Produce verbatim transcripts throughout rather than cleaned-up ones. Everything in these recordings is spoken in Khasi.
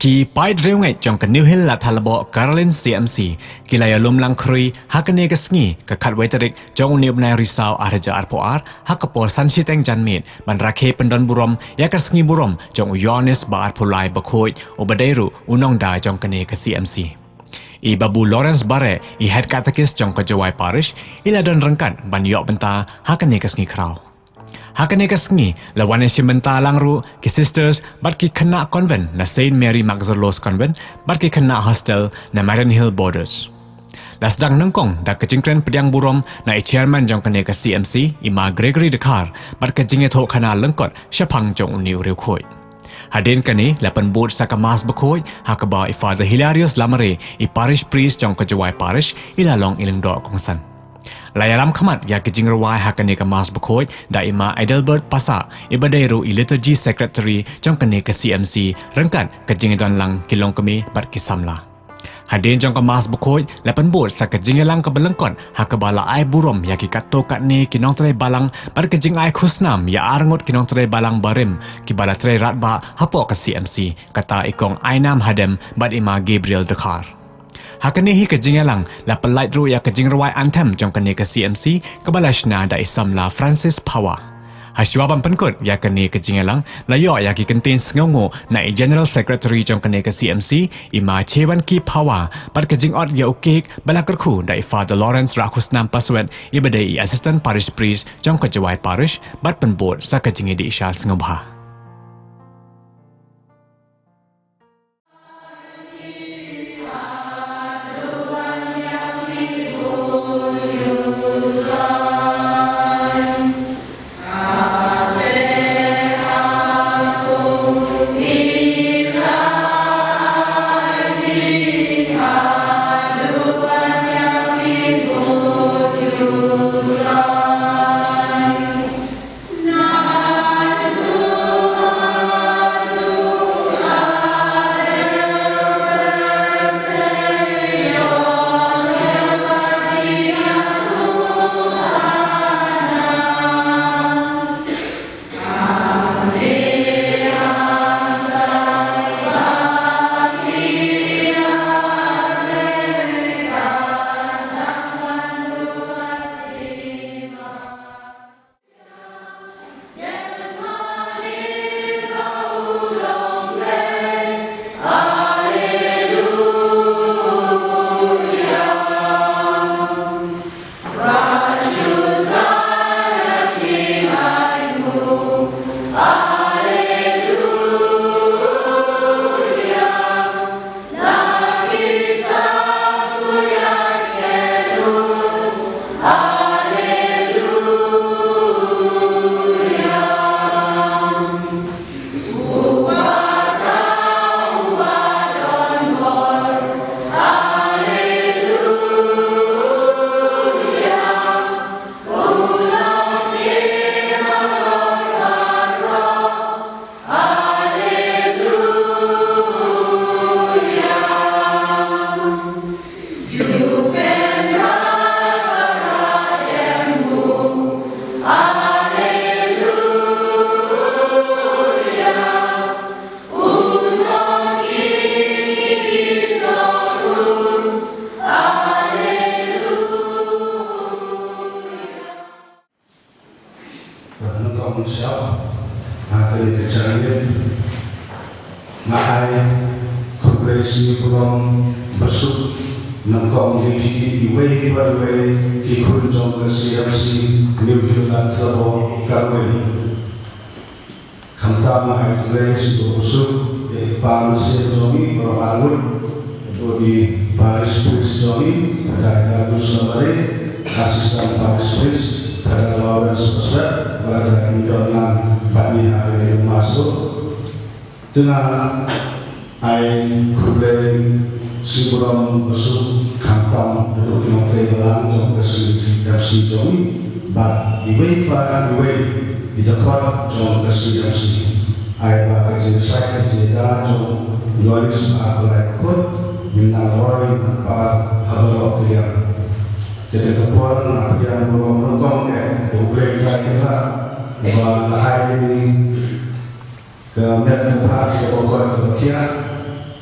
Ki paid riewngeit jong ka New Hill Ladthadlaboh Caroline C M C ki la ïalum lang khrui ha kane ka sngi ka khatwei tarik jong une u bnai Risaw arhajar arphew ar ha ka por san shiteng janmiet ban rakhe pyndon burom ïa ka sngi burom jong u Ïoannis ba arphew lai bakhuid uba dei ruh u nongda jong kane ka C M C. I Babu Lawrence Bareh, i Head Catechist jong ka Jowai Parish, i la don ryngkat ban ïoh bynta ha kane ka sngi khraw. Ha kane ka sngi la wan ïashim bynta lang ruh ki sisters bad ki khynnah convent na Saint Mary Magdalene Girls Convent bad ki khynnah hostel na Marian Hill Borders. La sdang nyngkong da ka jingkren pdiang burom na i chairman jong kane ka C M C, i Ma Gregory Dkhar, bad ka jingïathuhkhana lyngkot shaphang jong une u riewkhuid. Hadien kane la pynbud sa ka Mass bakhuid ha kaba i Father Hilarius Lamare, i Parish Priest jong ka Jowai Parish, i la long i lyngdoh kongsan. La ïalam khmat ïa ka jingrwai ha kane ka Mass bakhuid da i Ma Adelbert Passah, iba dei ruh i Liturgy Secretary jong kane ka C M C, ryngkat ka jingïadon lang ki longkmie bad ki samla. Hadien jong ka Mass bakhuid la pynbud sa ka jingïalang kaba lyngkot ha kaba la ai burom ïa ki katto katne ki nongtrei balang bad ka jingai khusnam ïa arngut ki nongtrei balang barim kiba la trei radbah hapoh ka C M C, kata i Kong Ainam Hadem bad i Ma Gabriel Dkhar. Ha kane hi ka jingïalang la pyllait ruh ïa ka jingrwai anthem jong kane ka C M C kaba la shna da i samla Francis Phawa. Hashwa ban pynkut ïa kane ka jingïalang la ïoh ïa ki kyntien sngewnguh na i General Secretary jong kane ka C M C, i Ma Chewanki Phawa, bad ka jingot ïa u kek ba la kyrkhu da i Father Lawrence Rakhusnam Paswet, iba dei i Assistant Parish Priest jong ka Jowai Parish, bad pynbud sa ka jingïadih sha sngewbha. Bad nyngkong sha, ha kane ka janmiet, nga ai khublei sngi burom basuk nyngkong ïa phi iwei pa iwei ki khun jong ka C M C New Hill Ladthadlaboh Caroline. Khamtam nga ai khublei sngi burom basuk ïa i pa mynsiem jong ngi baroh arngut, bad i Parish Priest jong ngi, Phadar Ignatius Lamare, Assistant Parish Priest, Phadar Lawrence Paswet, bad i don lang bad ngi ha kane ka Mass. Te nga ai khublei sngi burom basuk khamtam naduh ki nongtrei balang jong ka C M C jong ngi bad iwei pa iwei i dkhot jong ka C M C. Ai ba ka jingshai ka jingïada jong u Ïoannis ba arphew lai bakhuid ngin nang roi nang par ha baroh ki liang. Te kata ka por nga pdiang burom nyngkong eh ïa U Blei Trai Kynrad uba la ai ïa ngi ka met ka phad, ka bor, ka bakhiah,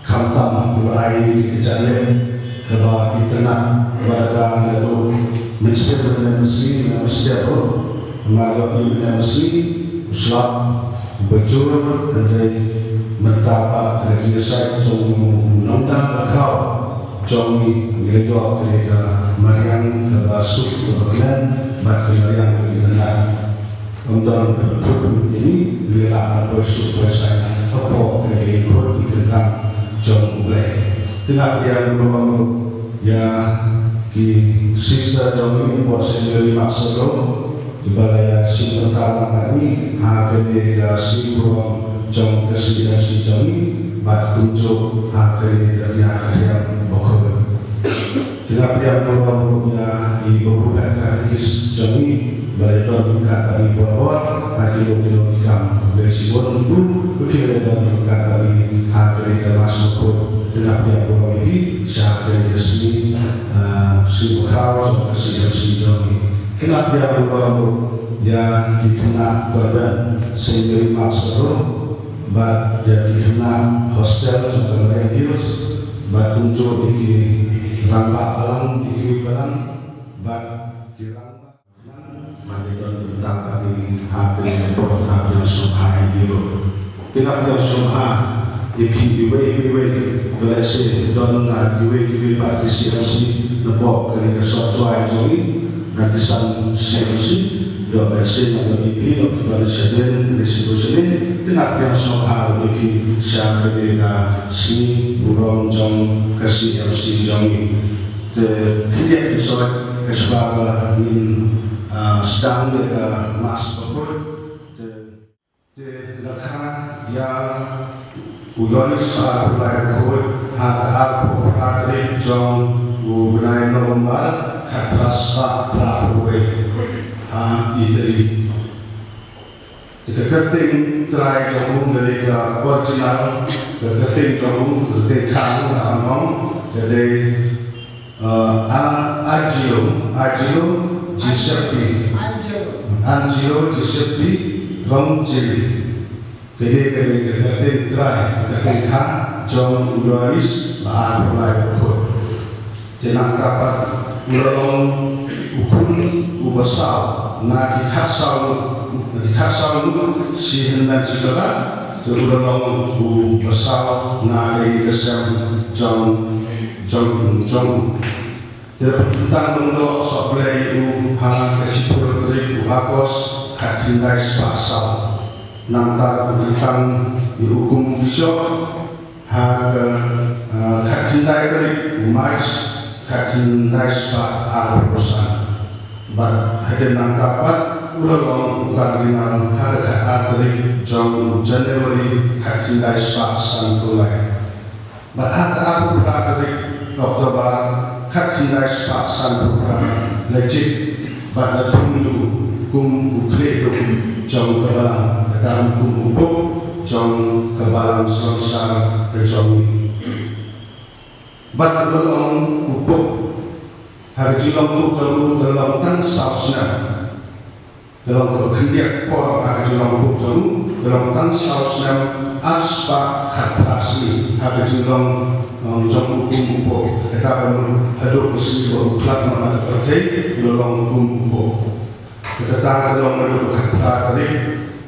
Khamtam u la ai ïa ki jingeh kaba itynnad, bad ka la duh mynsiem mynne mynsngi mynne mynstep ruh. Nga ïohi mynne mynsngi u slap uba jur, hynrei mynta pat ka jingïasaid jong u nongdang bakhraw jong ngi, ngi la ïoh kane ka mariang kaba suk kaba kmen bad ka mariang kaba itynnad. Ym don ba pynthut ïa ngi, ngi la pynpoi suk pynshai hapoh kane ka kut ka kyntang jong U Blei. Te nga pdiang burom ïa ki sister jong ngi hapoh Saint Mary Martyrs Syndrome, kiba la ïa shim bynta lang bad ngi ha kane ka sngi burom jong ka C M C jong ngi, bad kumjuh ha kane ka nia ka hriam bakhuid. Te nga pdiang burom ruh ïa i Babu Head Catechist jong ngi, ba la don ryngkat bad ngi barabor ha kino kino ki kam. Khublei shibun Babu, ba phi la don ryngkat bad ngi ha kane ka Mass bakhuid. Te nga pdiang burom ïa phi sha kane ka sngi, ah, sngi bakhraw jong ka C M C jong ngi. Te nga pdiang burom ruh ïa ki khynnah convent Saint Mary Martyrs Syndrome, bad ïa ki khynnah hostel jong ka Marian Hills, bad kumjuh ïa ki rangbah balang, ki kmie balang, bad ki rangbah balang, bad ki don bynta ha kane ka por. Nga pdiang sngewbha ïa ki ruh. Te nga pdiang sngewbha ïa phi iwei pa iwei, ba lehse don na kiwei kiwei pat ki C M C napoh kane ka sor Jowai jong ngi, na ki san C M C, ïoh lehse na ka B P, ïoh ki don shadien, lehse ki don shadien, te nga pdiang sngewbha ïa phi sha kane ka sngi burom jong ka C M C jong ngi. Te khyndiat khyndiat shuwa, ka shuwa ba ngin, ah, sdang ïa ka Mass bakhuid. Te Te la kha ïa u Ïoannis ar phew lai bakhuid ha ka arphew phra tarik jong u bnai November khatphra spah phra phew wei ha Italy. Te ka kyrteng trai jong u, lane ka original ka kyrteng jong u, ka kyrteng khang, ka ong ka dei Uh, A-, Angelo, Angelo Giuseppe. Angelo. Angelo Giuseppe Roncelli. Kane, kane ka kyrteng trai, ka kyrteng khang jong u Ïoannis ba ar phew lai bakhuid. Te nangta pat u la long u khun uba saw na ki khatsaw, na ki khatsaw ngut shi hynmen shi ba la, te u la long uba saw na kane ka sem jong, jong, jong u. Te la pynkyntang lyngdoh sohblei ïa u ha ka shiphew tarik u August khatkhyndai spah saw. Nangta la pynkyntang ïa u kum u bishop ha ka, ah, khatkhyndai tarik u March khatkhyndai spah arphew san. Bad hadien nangta pat u la long u Cardinal ha ka khatar tarik jong u January khatkhyndai spah sanphew lai. Bad ha ka arphew phra tarik October khatkhyndai spah sanphew phra la jied bad la thung ïa u kum u khlieh duh jong ka balang, kata kum u Pope jong ka balang songsar ka jong ngi. Bad u la long u Pope, ha ka jinglong Pope jong u ka long tang saw snem. Ka long kaba khyndiat por ha ka jinglong Pope jong u, ka long tang saw snem ar spah khatphra sngi ha ka jinglong, um, jong u kum u Pope. Kata ka mut haduh ka sngi ba u khlad noh na ka pyrthei u la long kum u Pope. Kata ka long naduh ka khatphra tarik,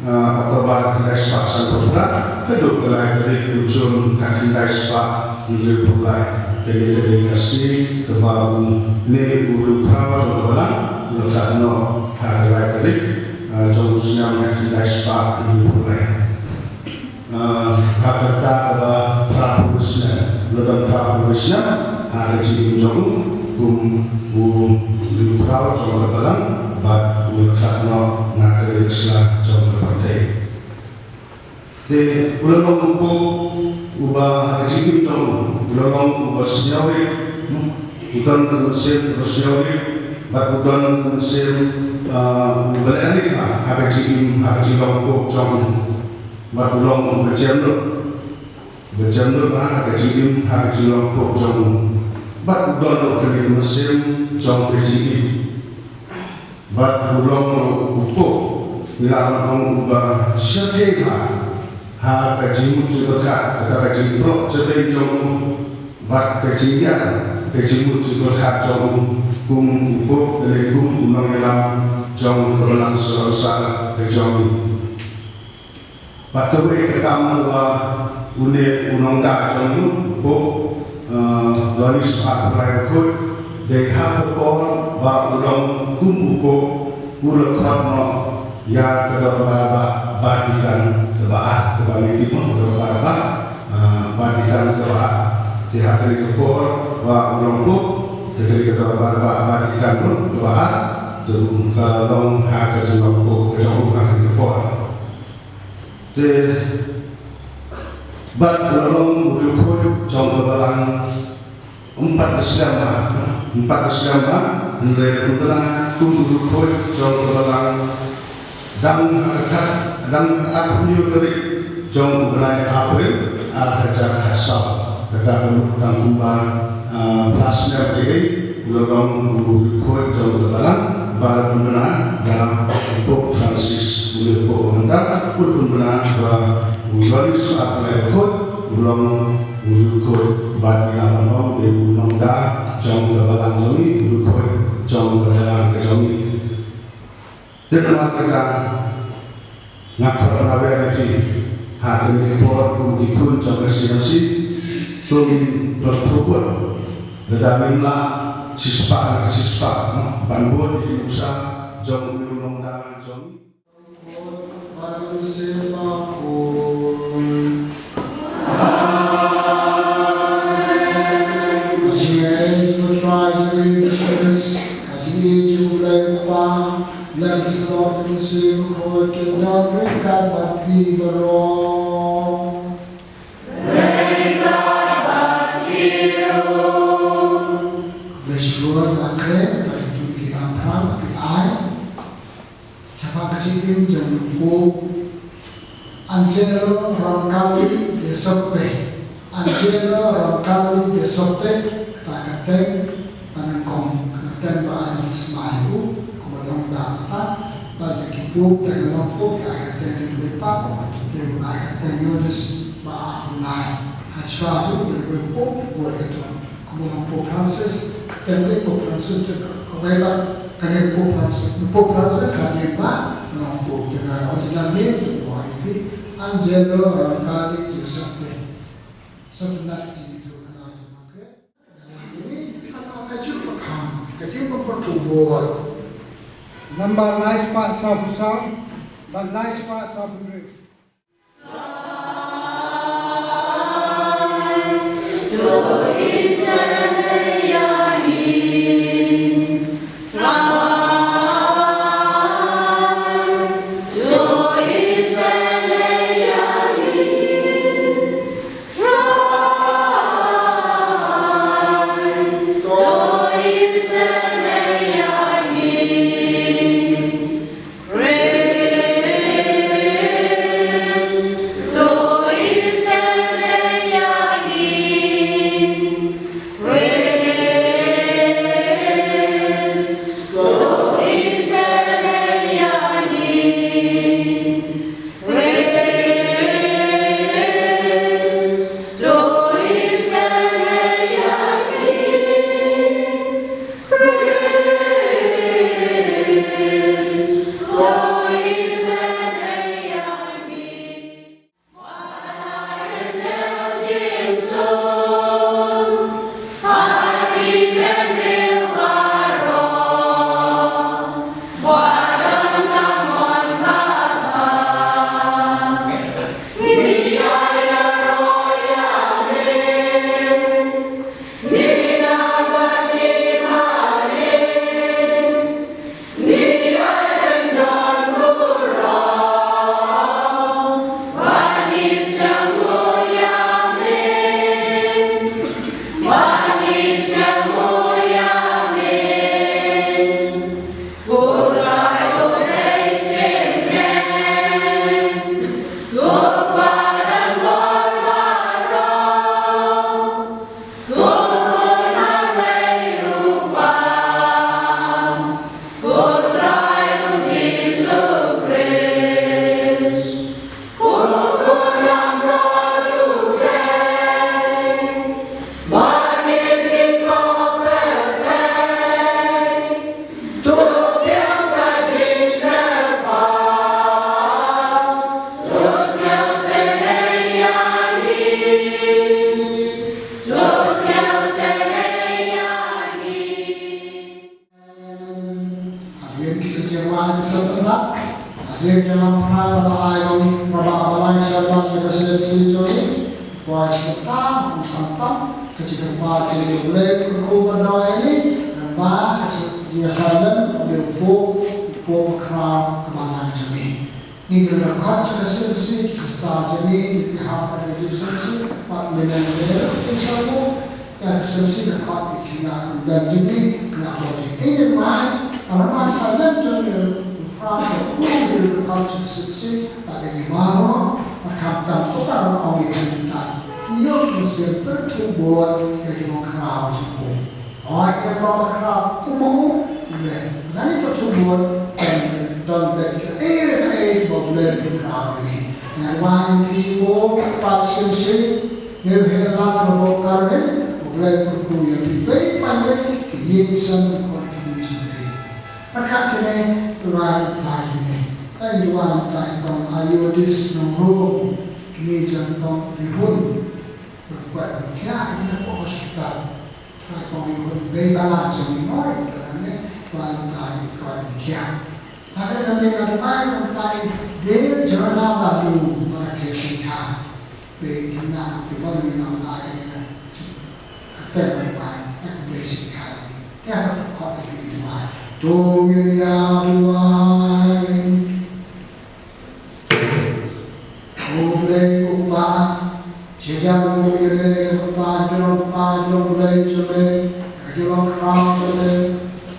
ah, October khatkhyndai spah sanphew phra haduh ka lai tarik u June khatkhyndai spah hynriewphew lai. Kane ka dei ka sngi kaba une u riewkhraw jong ka balang u la khlad noh ha ka lai tarik, ah, jong u snem khatkhyndai spah hynriewphew lai. Ah, ha kata kaba phra phew snem, u la don phra phew snem ha ka jingim jong u kum u riewkhraw jong ka balang bad u la khlad noh na ka ri ka sla jong ka pyrthei. Te u la long u Pope uba ha ka jingim jong u, u la long uba sngewrit, u don ka mynsiem uba sngewrit bad u don ka mynsiem, ah, uba lehrit ha ka jingim, ha ka jinglong Pope jong u. Bad u long uba jem lut, uba jem lut ha ka jingim, ha ka jinglong Pope jong u. Bad u don ruh kane ka mynsiem jong ka jingim. Bad u long ruh u Pope, ngi lah ban ong uba shyrkhei bha ha Ha ka jingmut jingpyrkhat, kata ka jingpyrkhat jong u, bad ka jingïa, ka jingmut jingpyrkhat jong u, kum u pop, lane kum u nongïalam jong ka balang sha ka jong u. Bad kawei ka kam ba une u nongda jong u, u pop, eh, Lois Arphlai Bakhuid, dei ha ka por ba u long kum u pop, u la khot noh ïa ka dorbar bah Vatican kaba ar, kaba ngi tip mo, dorbar bah, ah, Vatican kaba ar. Te ha kane ka por ba u long pop, te kane ka dorbar bah Vatican mo kaba ar, te u ka long ha ka jinglong pop ka jong u ha kane ka por. Te bad u la long u riewkhuid jong ka balang ym pat ka snem bha, ym pat ka snem bha, hynrei la pynbna kum u riewkhuid jong ka balang dang ha ka khat, dang ha ka arphew hynñiew tarik jong u bnai April ar hajar khatsaw. Kata ka mut tang kumba, ah, phra snem eiei u la long u riewkhuid jong ka balang, ba la pynbna da u Pope Francis, u Pope mynta, u la pynbna ba u Lois Arphlai Bakhuid u long u riewkhuid, bad ngi la pynbna ba u nongda jong ka balang jong ngi, u riewkhuid jong ka balang ka jong ngi. Te namar kata nga khot na wer ïa phi ha kane ka por kum ki khun jong ka C R C, to ngin pyrthuh bud, lada ngim lah shispah na shispah, ban bud ïa ki nuksa jong u nongda jong ngi. Shaphang ka jingim jong u Pope Angelo Roncalli Giuseppe. Angelo Roncalli Giuseppe, kata ka kyrteng ba nyngkong, ka kyrteng ba ai baptisma ïa u, kumba long da kata, bad ïa ki Pope, te ka long Pope, ki ai kyrteng kiwei pat, te u ai kyrteng Yohanes ba ar phew lai. Hashwa ju, ïa u Pope, u ai kyrteng Kumba long Pope Francis, te dei Pope Francis te ka, kawei pat, kane Pope Francis, Pope Francis hadien ba long Pope, te ka original name te ka ai phi, Angelo Roncalli Giuseppe. Sngewtynnat jingïathuhkhana jong nga. Ka jingpynpaw, ka jingpynpaw. Nambar lai spah sawphew saw bad lai spah sawphew hynriew. Ka jingpyrshang ba la ai ong ba ba la ai sha ban ka C M C jong ngi. Kwah sha tam, ong sha tam, ka jingkyrpad jong ngi, U Blei un kyrkhu kyrdoh ïa ngi, namar ka jingïasaid lem U Blei u pop, u pop khraw ka balang jong ngi. Ngi dang dkhot sha ka C M C, ki sister jong ngi, ki hap ka C M C, bad mynne mynne ki sha u Ka sngewsih da khot ïa ki na u ban jingim na body. Ei ïa mai, ala mai sa lem jong ïa u Frank u ïa da khot sngewsih ba ïa ki maro ba kham tam ko ta ong ïa ki tam. Ïoh ki sngewsih tu bot ïa ki mong khraw jong u. Oi ïa ko ba khraw kumno u le. Ngan ïa tu bot kan don bad ka ei ka ei ba u le ki khraw ïa ki. Ngan wai ïa ki mo ba sngewsih. Ngi heh lad ka bok ka ri, U Blei u kyrkhu ïa phi. Phi pynleit ki ïing ki sem ki khun ki kti jong phi. Ryngkat kine, to ai batai ïa ngi. Ai to ai batai kong Ayodis Nongrum, kmie jong kong Rihun. Ba kwah ban khiah ïa ngi na ka hospital. Ai kong Rihun, bei ba lad jong ngi noi, ka nang ne, to ai batai ïa ngi, to ai ban khiah. Haba ngi nang ai batai, dei jong ngi ba lu, ba la khie sngewthuh. Phi kynmaw te ba ngi ïa ai ïa ka, te ba ïa ai ïa ka blessing ka ïa ka, te ha ka khot ïa ka duwai. To ngin ïa duwai. Ko Blei ko Pa, sha jan nguh ïa me ka bynta ka jinglong bynta ka jinglong Blei jong me, ka jinglong khraw jong me.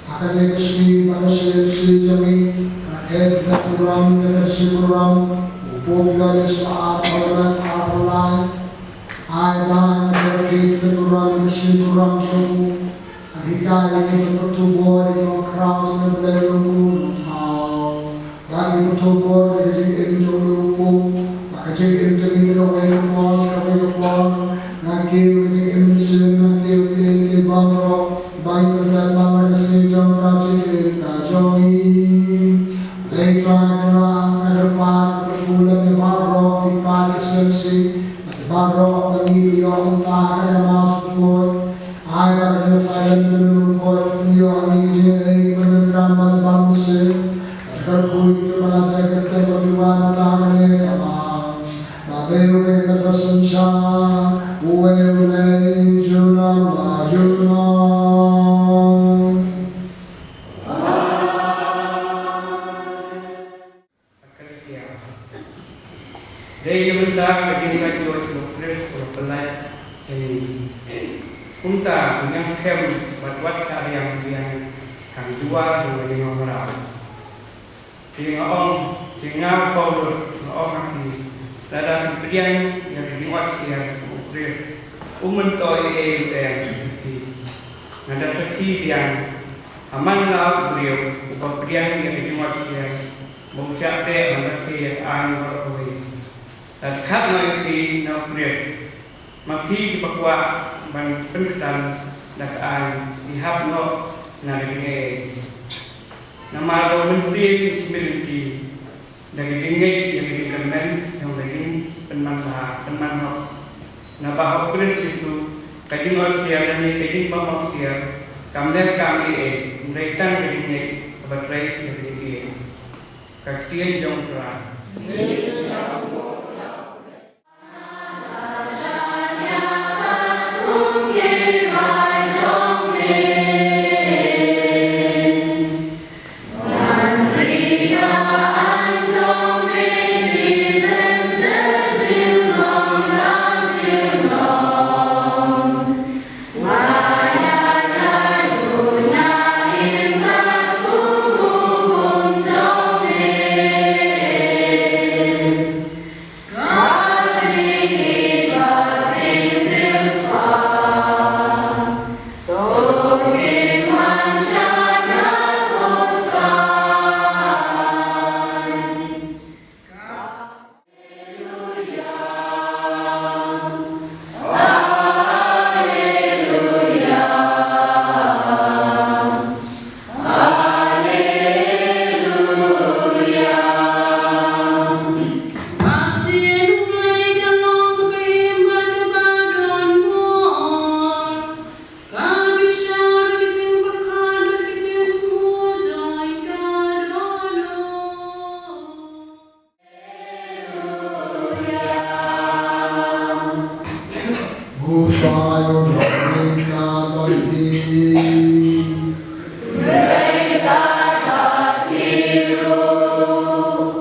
Ha kane ka sngi, ha ka sngi, sngi jong ngi, ka rakhe ka burom, ka sngi burom, u Pope Ïoannis ba ar phew lai, ar phew lai. Ai ba ka rakhe ka burom, ka sngi burom jong u. Ka hikai ïa ngi ban pynthut bor ïa ki nongkhraw jong ngi, Blei u Nongthaw. Ba ngi pynthut bor ïa ka jingim jong u Pope. Ba ka jingim jong ngi na kawei ka por sha kawei ka por. Ngi kiew ïa ka jingim mynsiem, ngi kiew ïa ka jingim baroh. Ba ngi pynjah man la ka sngi jong ka jingim ka jong ngi. Dei Trai Kynrad, ka kyrpad, ka kyrkhu lem ïa baroh ki paid ka seng sih, bad baroh ba ngi ïoh mynta ha ka Mass Khuid. Ai ba ka jingïasaid lem jong u Khuid, ngi ïoh ha ngi ka jingaiei kaba donkam bad bamsih. Bad ka kyrkhu ïa ki ba la jia kyrteng ba ngi wan mynta ha kane ka Mass. Ba dei u Blei ba synshar, uwei U Blei junom la junom. Dei na bynta ka jinglaitluid u Khrist u la pynlait ïa ngi. Kumta, ngi ngam khem bad wat shah riam biang tang duwar jong ka jingmraw. Te nga ong, te nga u Paulus nga ong ha phi, lada phi pdiang ïa ka jingïohsngew u Khrist, um myntoi ei ei ruh ïa phi. Nga da sakhi biang, ha man la u briew uba pdiang ïa ka jingïohsngew, ba u shah teh ban rakhe ïa ka aiñ baroh kawei. Lada khat noh ïa phi na u Khrist, ma phi kiba kwah ban pynkhiah da ka aiñ, phi hap noh na ka jingaiei. Namar ba u Mynsiem Tshipilynti, da ka jingngeit ïa ka jingkyrmen jong ka jingpynmanbha, pynmanhok. Naba ha u Khrist Jisu, ka jingïohsngew lane ka jingbymïohsngew kam leh kam ei ei, hynrei tang ka jingngeit kaba trei ïa ka jingaiei. Ka ktien jong u Trai. Bushai u Dominica Bati.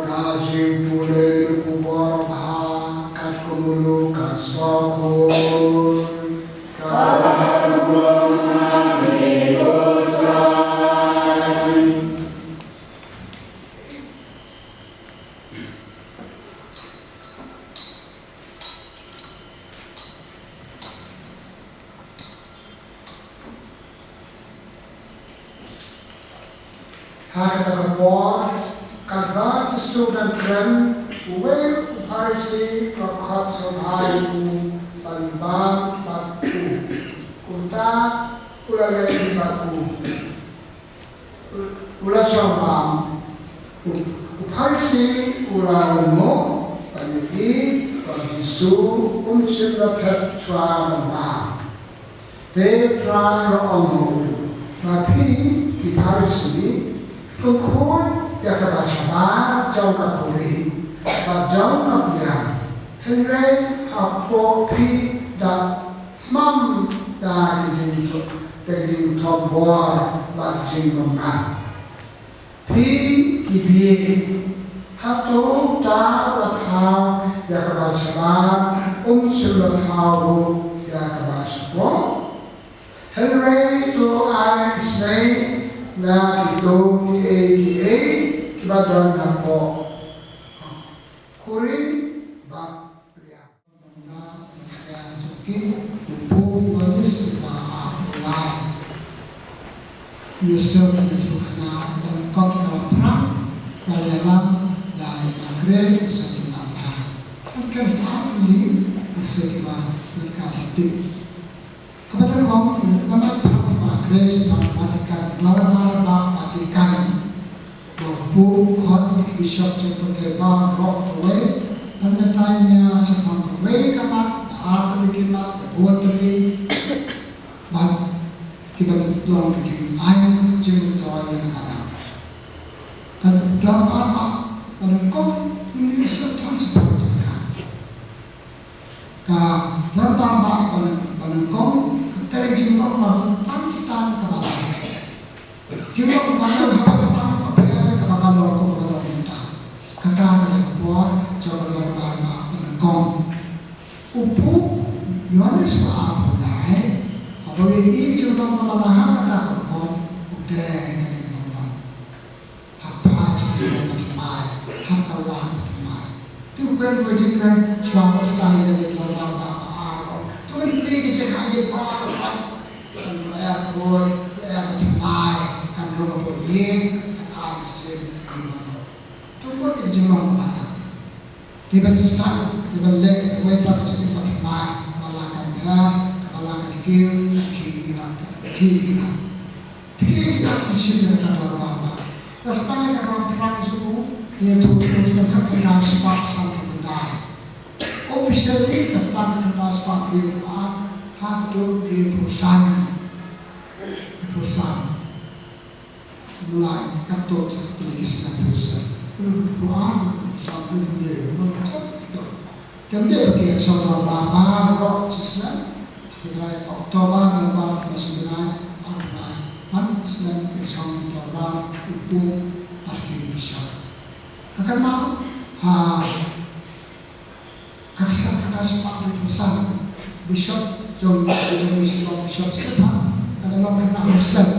Ka jingpule u bor bha katkum u Lukas Bakhuid. Ka Ha kata ka por, katba Jisu u dang kren, uwei u Pharisi u la khot sngewbha ïa u ban bam bad u. Kumta u la leit bad u. U la shong bam. U, u Pharisi u la lyngngoh ban ïohi ba u Jisu um shym la thep shuwa ban bam. Te Trai u la ong ha u, ma phi, phi Pharisi, phi khuid ïa kaba shabar jong ka khuri bad jong ka pliang, hynrei hapoh phi da smam da ki jingthombor bad jingbymman. Phi ki bieit, hato uta u la thaw ïa kaba shabar, um shym la thaw ruh ïa kaba shapoh? Hynrei to ai isynei na kito kiei kiei kiba don hapoh khuri bad pliang. Nangta u Pope Ïoannis uba ar phew lai u ïasyrdoh ïa ki khynnah ba nyngkong kiba la phra, ba la ïalam da i Margaret Sutton Latha. Ngan kren shuwa ïa ki shuwa kiba nyngkong. Kaba nyngkong, ka mat phra ba Margaret shaphang Vatican, Dorbar Bah Vatican. Ba u Pope u khot ïa ki bishop jong ka Dorbar baroh kawei ban batai nia shaphang kawei ka mat, da ar tylli ki mat, da bun tylli, bad kiba long ka jingai jingmyntoi ïa ka balang. Ka Dorbar Bah ba nyngkong, ïa ki bishop tang shaphang jong ka. Ka Dorbar Bah ba nyng-, ba nyngkong, ka kyrteng jinglong ba Palestine ka balang. Jinglong ba balang haba sdang ka pher kaba ka long kum ka long mynta. Kata ka dei ka por jong ka Dorbar Bah ba nyngkong. U Pope Ïoannis ba ar phew lai, haba u ïohi jinglong ka balang ha kata ka por, u dei ka dei ka balang. Ha phai jong ka jingmut ba thymmai, ha ka la ba thymmai. Te u kren ruh jingkren shuwa ba sdang ïa ka Dorbar Bah ba ar. To ngin plie ki jaka ïa ba ar. Kan ruh ïa khuid, ïa ba thymmai, kan ruh ba ïing, kan ai mynsiem ïa ki mano. To ngin ïa ka jinglong ba ar. Te ban sdang, te ban leh, wei pat ka jingim ba thymmai, ka balang kan pher, ka balang kan kiew, kan khih ïa la, kan khih ïa la. Te kita ki shin ïa kata ka Dorbar Bah. Ka sdang ïa ka Dorbar Bah jong u, ïa u, u, u, ka khyndai spah sanphew khyndai. Officially ka sdang ïa ka khyndai spah hynriew phew ar, haduh hynriew phew san. Hynriew phew san. Mlai katto katne ki snem hynriew phew ar, sanphew hynriew, hynriew phew san. Te mynta ki ïa shong Dorbar Bah baroh shi snem, ki dei October, November, December, January, February. Man snem ki ïa shong Dorbar u Pope bad ki bishop. Ka kynmaw ha ka snem ka khyndai spah hynriew phew san, bishop jong, jong, jong, bishop Stephen, ka la long khynnah hostel.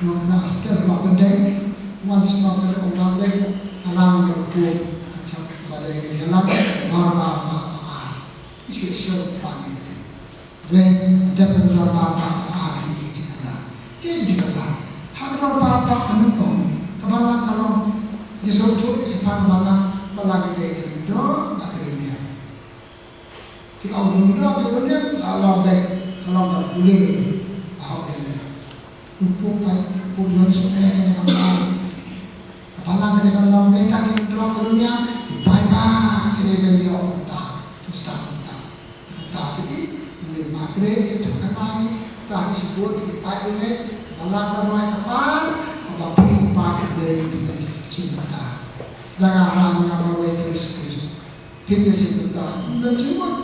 Nongkyndong hostel ba pyndonkam, wan sngewbha ïa u Nongkyndong, ka lang ïa u Pope, ka jingïalang, Dorbar Bah ba ar. Ki shu shu pang ïa ki. Re, dep ïa Dorbar Bah ba ar ki jingïalang. Ki jingïalang. Ha Dorbar Bah ba nyngkong, ka balang ka long, ïa shu shu shaphang balang, balang ki dei ki dor, ba ki dei. Ki ong nong dor ki ruh nia, la long dei, la long ka puling. Ahok ïa lei. U Pope pat, u Pope Ïoannis u ong kane ka balang. Ka balang kane ka long dei tang ki dor ki ruh nia, ki paidbah kane ka ïoh kumta. To start kumta. Kumta ki, lei Margaret, to kane, ta ki shu bun ki paidbah, ka balang ka roi ka par, ka ba phi paidbah dei ki dei kumta. Jaka ran nga ba wei Khrist Khrist. Phi dei shisha kumta, ym don jingmut.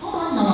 Oh, nga la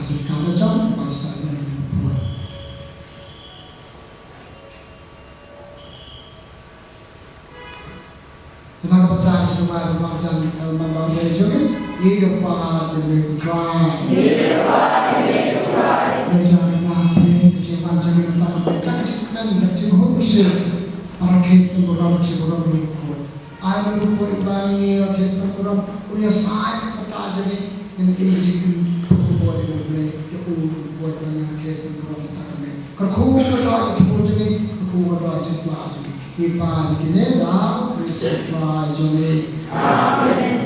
Ka bynta jong ngi ba marjan, eh, ba marjan jong ngi. Ïa u Kpa jong ngi U Trai. Ïa u Kpa jong ngi U Trai. Ïa jong ngi ba phi, jong ngi ba phi. Ka jingkmen, ka jinghum shi. Para khet ka burom, ka burom ngi ko. Ai ba ngi ko ba ngi khet ka burom. Ïa sa ka bynta jong ngi. Ngi im jingim ko jong ngi. Ïa u ko ba ngi khet ka burom ta ka me. Ka ko ka dei ka jingim jong ngi. Ka ko ka dei jingim jong ngi. Ïa pa ni kine da Khrist Trai jong ngi. Amen.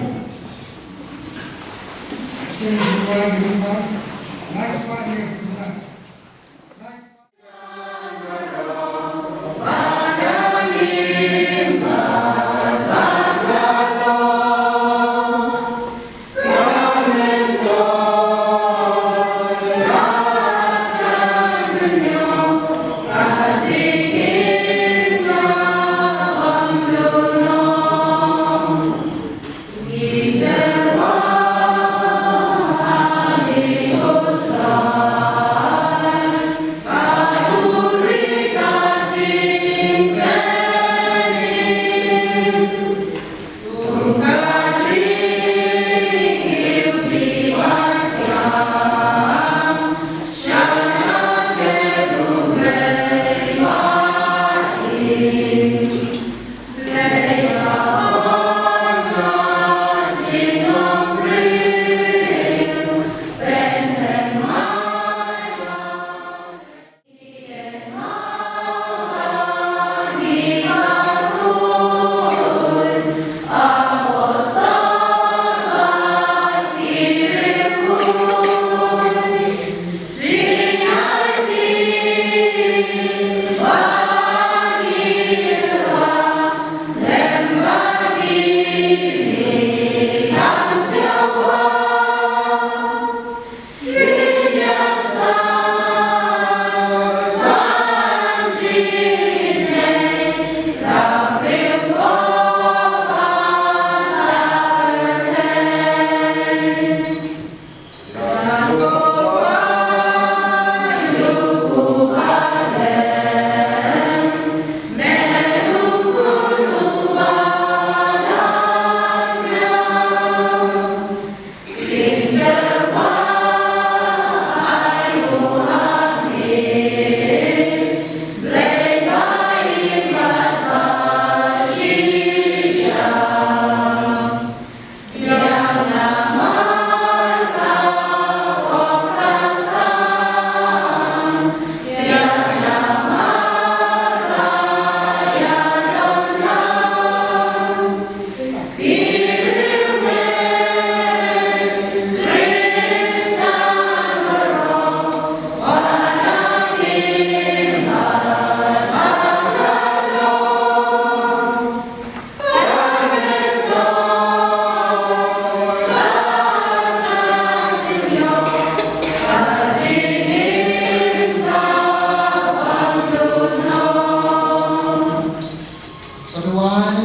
Ka duwai,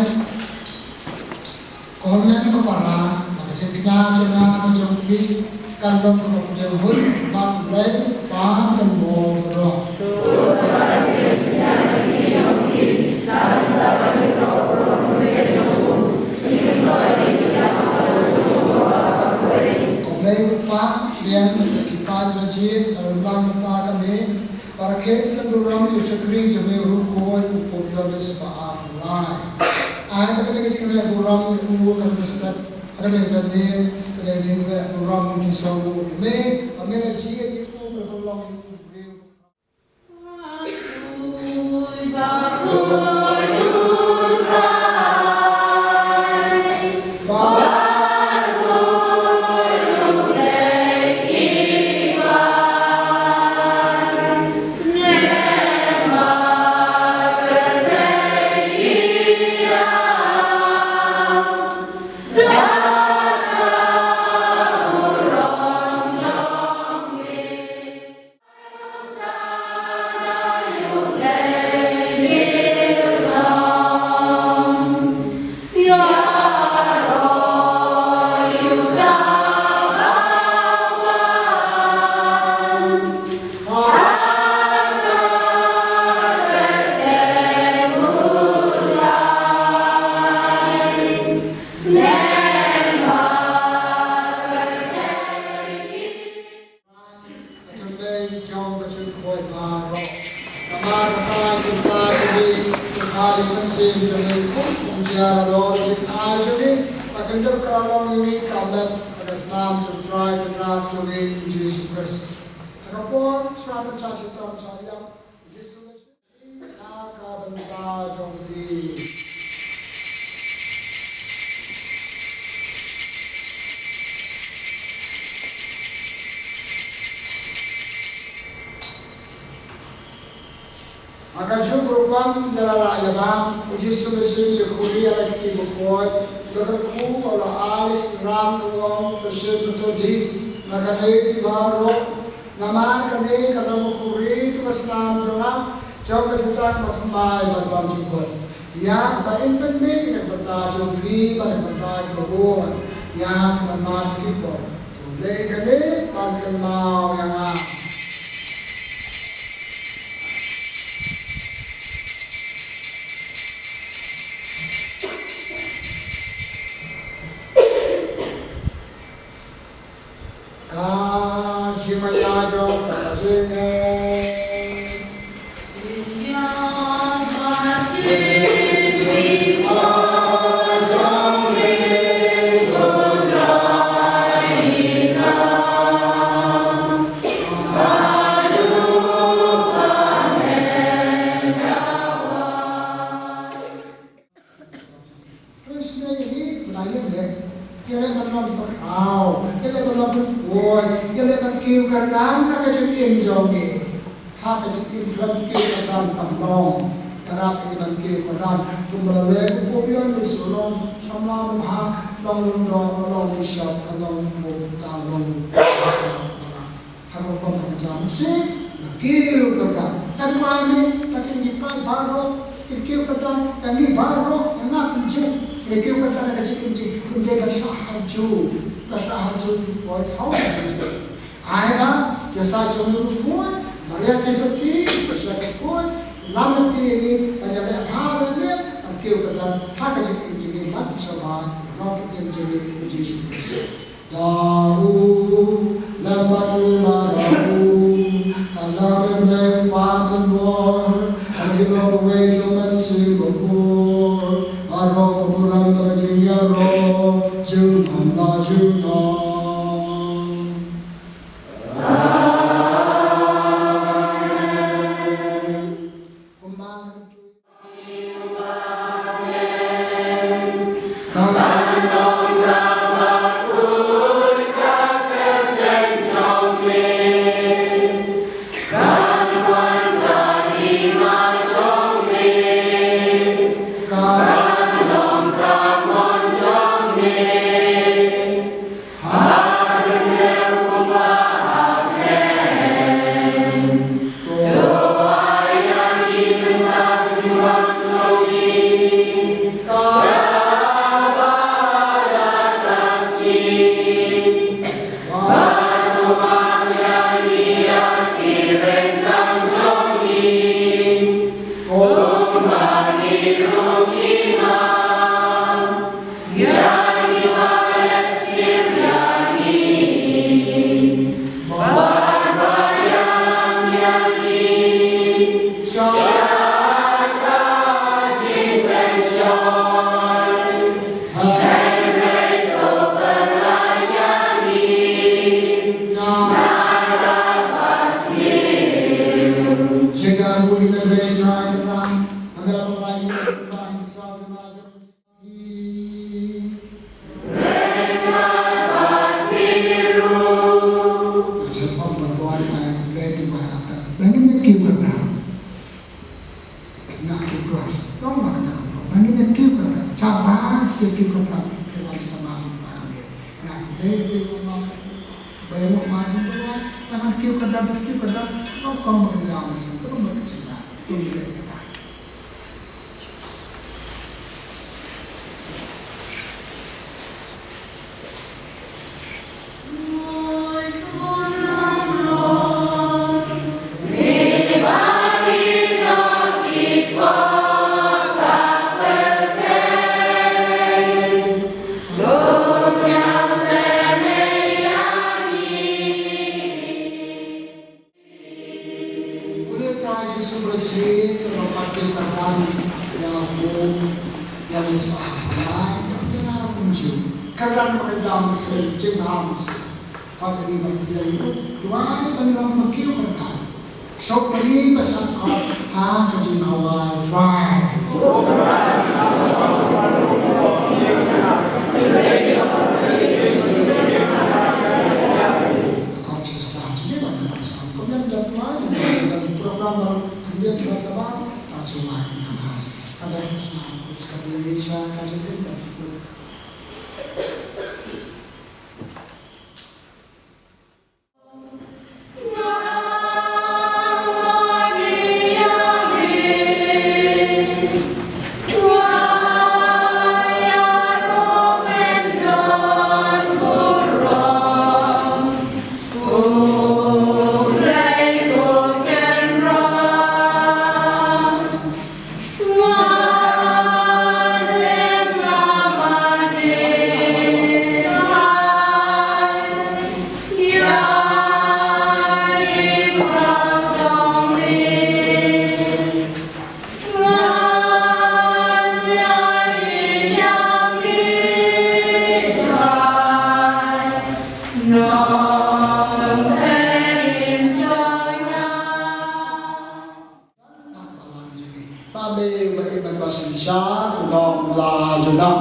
ko hynmen ko para, ka jingkñia jong nga bad jong phi, kan long ka pyrthei hoi, bad lei, pa, kan bor, ro. Ko Blei u Kpa, biang, ki paid ba jied, ba rymbang mynta ka me, Para khet ka burom ïa u shakri jong me u Kpa u Pope Ïoannis ba ar lai. Ai ba kane ka jingleh burom ïa u ka respect, kane ka jingleh, kane ka jingleh burom ki song u ïa me, ba me la jied ïa u ka long ïa u briew. Ka tymmen jong ka jingkhuid baroh. Namar kata ka jingkhuid jong ngi, ka jingkhuid mynsiem jong ngi, kum jia la dor jingkhuid jong ngi, ka kyndit ka la long ïa ngi ka met bad ka snam jong U Trai Kynrad jong ngi U Jisu Khrist. Ha ka por sha pynshah shitom sha ïap, U Jisu Khrist, ïa ka bynta jong ngi. Ha kajuh ka rukom da la lah ïa bam, U Jisu Masi u la khuri ïa la ki kti bakhuid, u la kyrkhu, u la ai ïa ki synran, u ong, Pynshit bad to dih na kane phi baroh, namar kane ka long ka khuri jong ka snam jong nga, jong ka jingthoh bad thymmai bad ban jubor. Ïa kaba in pynmih na ka bynta jong phi bad na ka bynta kiba bun. Ïa kaba mad ki pop. To leh kane ban kynmaw ïa nga. Ka jingmaïa jong ka jingngeit. Pynshai ïa ngi, ba ïa leh, ïa leh ban long kiba khraw, ïa leh ban long kiba khuid, ïa leh ban kiew kyrdan na ka jingim jong ngi. Ha ka jingim khlem kiew kyrdan kam long. Ka rap ïa ngi ban kiew kyrdan. Kumba la leh u Pope Ïoannis, u long samla ba bha, long lyngdoh, long bishop, long u pope, ta long Ha ka rukom ka jingmut, ngi kiew kyrdan. Kan wan ne, ta ki ngi paid baroh, ki kiew kyrdan, ta ngi baroh, ïa nga pynjur, ngi kiew kyrdan ka jingim jong ngi, ym dei ban shah ha Jew, ban shah ha Jew, White House. Ai ba, ïa sa jong u Trai, Maria Theisotti, ka shah ka Trai, lam lynti ngi, ban ïa leh bha leh miat, ban kiew kyrdan, ha ka jingim jong ngi, ban shah bha, nong jingim jong ngi, u Jisu Khrist. Dau, lem bad u ma dau, ka la mem dei u pa tynroi, ha ka jinglong kawei jong u Mynsiem Bakhuid, baroh ka burom bad ka jingïaroh, junom la junom. Amen. Kumba Ba ngin ïa kiew kyrdan. Nga kiew kyrdan. Long ma kata ka briew. Ba ngin ïa kiew kyrdan. Shabas, kiew kyrdan. Kyrdan sha ka ma ka ka. Nga kiew kyrdan. Ba ïa ma ka. Ba ngan kiew kyrdan, kiew kyrdan. Long kum ba ka jam sha ka ma ka jam. Kum ïa kata. Kyrdan ba ka jam se, jingam se. Ka dei ba ka dei, duwai ban ïa ma kiew kyrdan. Shong ma ngi ba sat khot ha ka jingkhawai. Duwai. Ka sister Jimmy ba ka sam ko men da duwai, da program ba ka dei ba sa ba, ka jingkhawai ka mas. Ka dei ka sam, ka dei ka jingkhawai. Ba me ba im ba synshar junom la junom.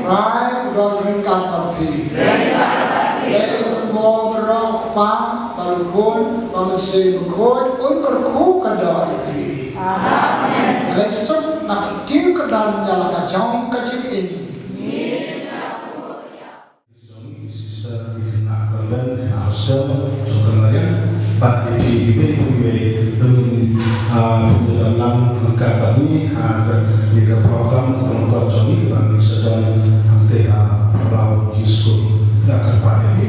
Trai u don ryngkat bad phi. Lei u Mynsiem Bakhuid, Kpa, bad u Khun, bad u Mynsiem Bakhuid, un kyrkhu kyrdoh ïa phi. Amen. Lei suk na ka kiew kyrdan ïa la ka jong ka jingim. Sister, ki khynnah convent, khynnah hostel jong ka Marian, bad ïa phi iwei pa iwei, to ngin, ah, pyndonkam lang ryngkat bad ngi ha kane ka program kaba lyngkot jong ngi kaba ngi sa don hangtei ha Palau Youth School. Nga kyrpad ïa phi,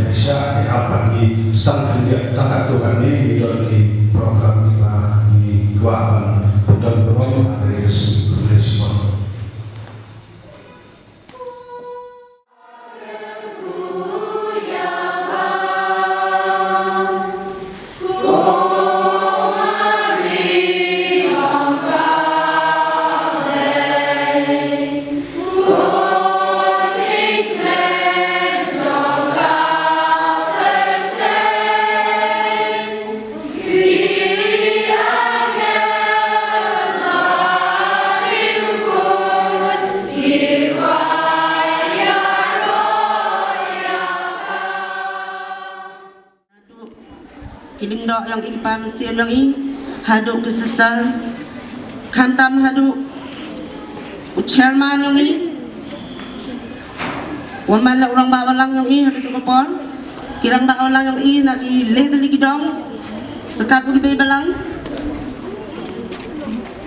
ïa shah ïa bad ngi sdang khyndiat tang katto katne ngi don ki program kiba ngi kwah ban pyndon burom ha kane ka sngi Pynleit Shipor. Ki lyngdoh jong i, ki pa mynsiem jong i, haduh ki sister, khamtam haduh u chairman jong i, u man la u rangbah balang jong i ha kajuh ka por, ki rangbah balang jong i na ki leh tylli ki dong, ryngkat bad ki bei balang.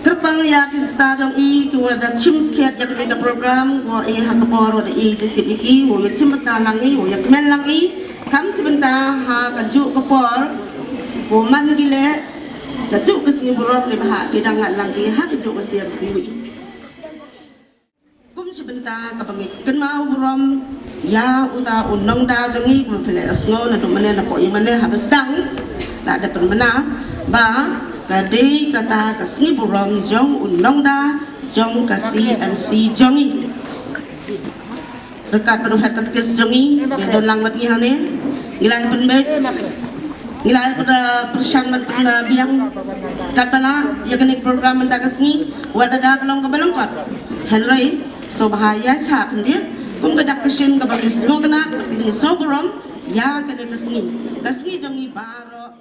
Kyrpang ïa ki sister jong i kiwa da shim skhem ïa kane ka program, wa i ha ka por wa da i jingkit ïa ki, wa ïa shim bynta lang i, wa ïa kmen lang i, kam shim bynta ha kajuh ka por, wa man ki leh, kajuh ka sngi burom leh ba ha ki dang ngat lang ki ha kajuh ka sngi. Kum shi bynta kaba ngi kynmaw burom ïa uta u nongda jong ngi, kumba phi la sngew naduh mynne, napoh ïing mynne haba sdang la dep pynbna ba ka dei kata ka sngi burom jong u nongda jong ka C M C jong ngi. Ryngkat bad u head katekis jong ngi, ba don lang bad ngi hangne. Ngi la ïa pynbeit, ngi la ïa pynbeit, pyrshang ban pynbiang katba lah ïa kane ka program mynta ka sngi, wat la ka long kaba lyngkot. Hynrei sngewbha ïa shah khyndiat kum ka dak ka shin kaba ngi sngewtynnat, ngi sngewburom ïa kane ka sngi, ka sngi jong ngi baroh.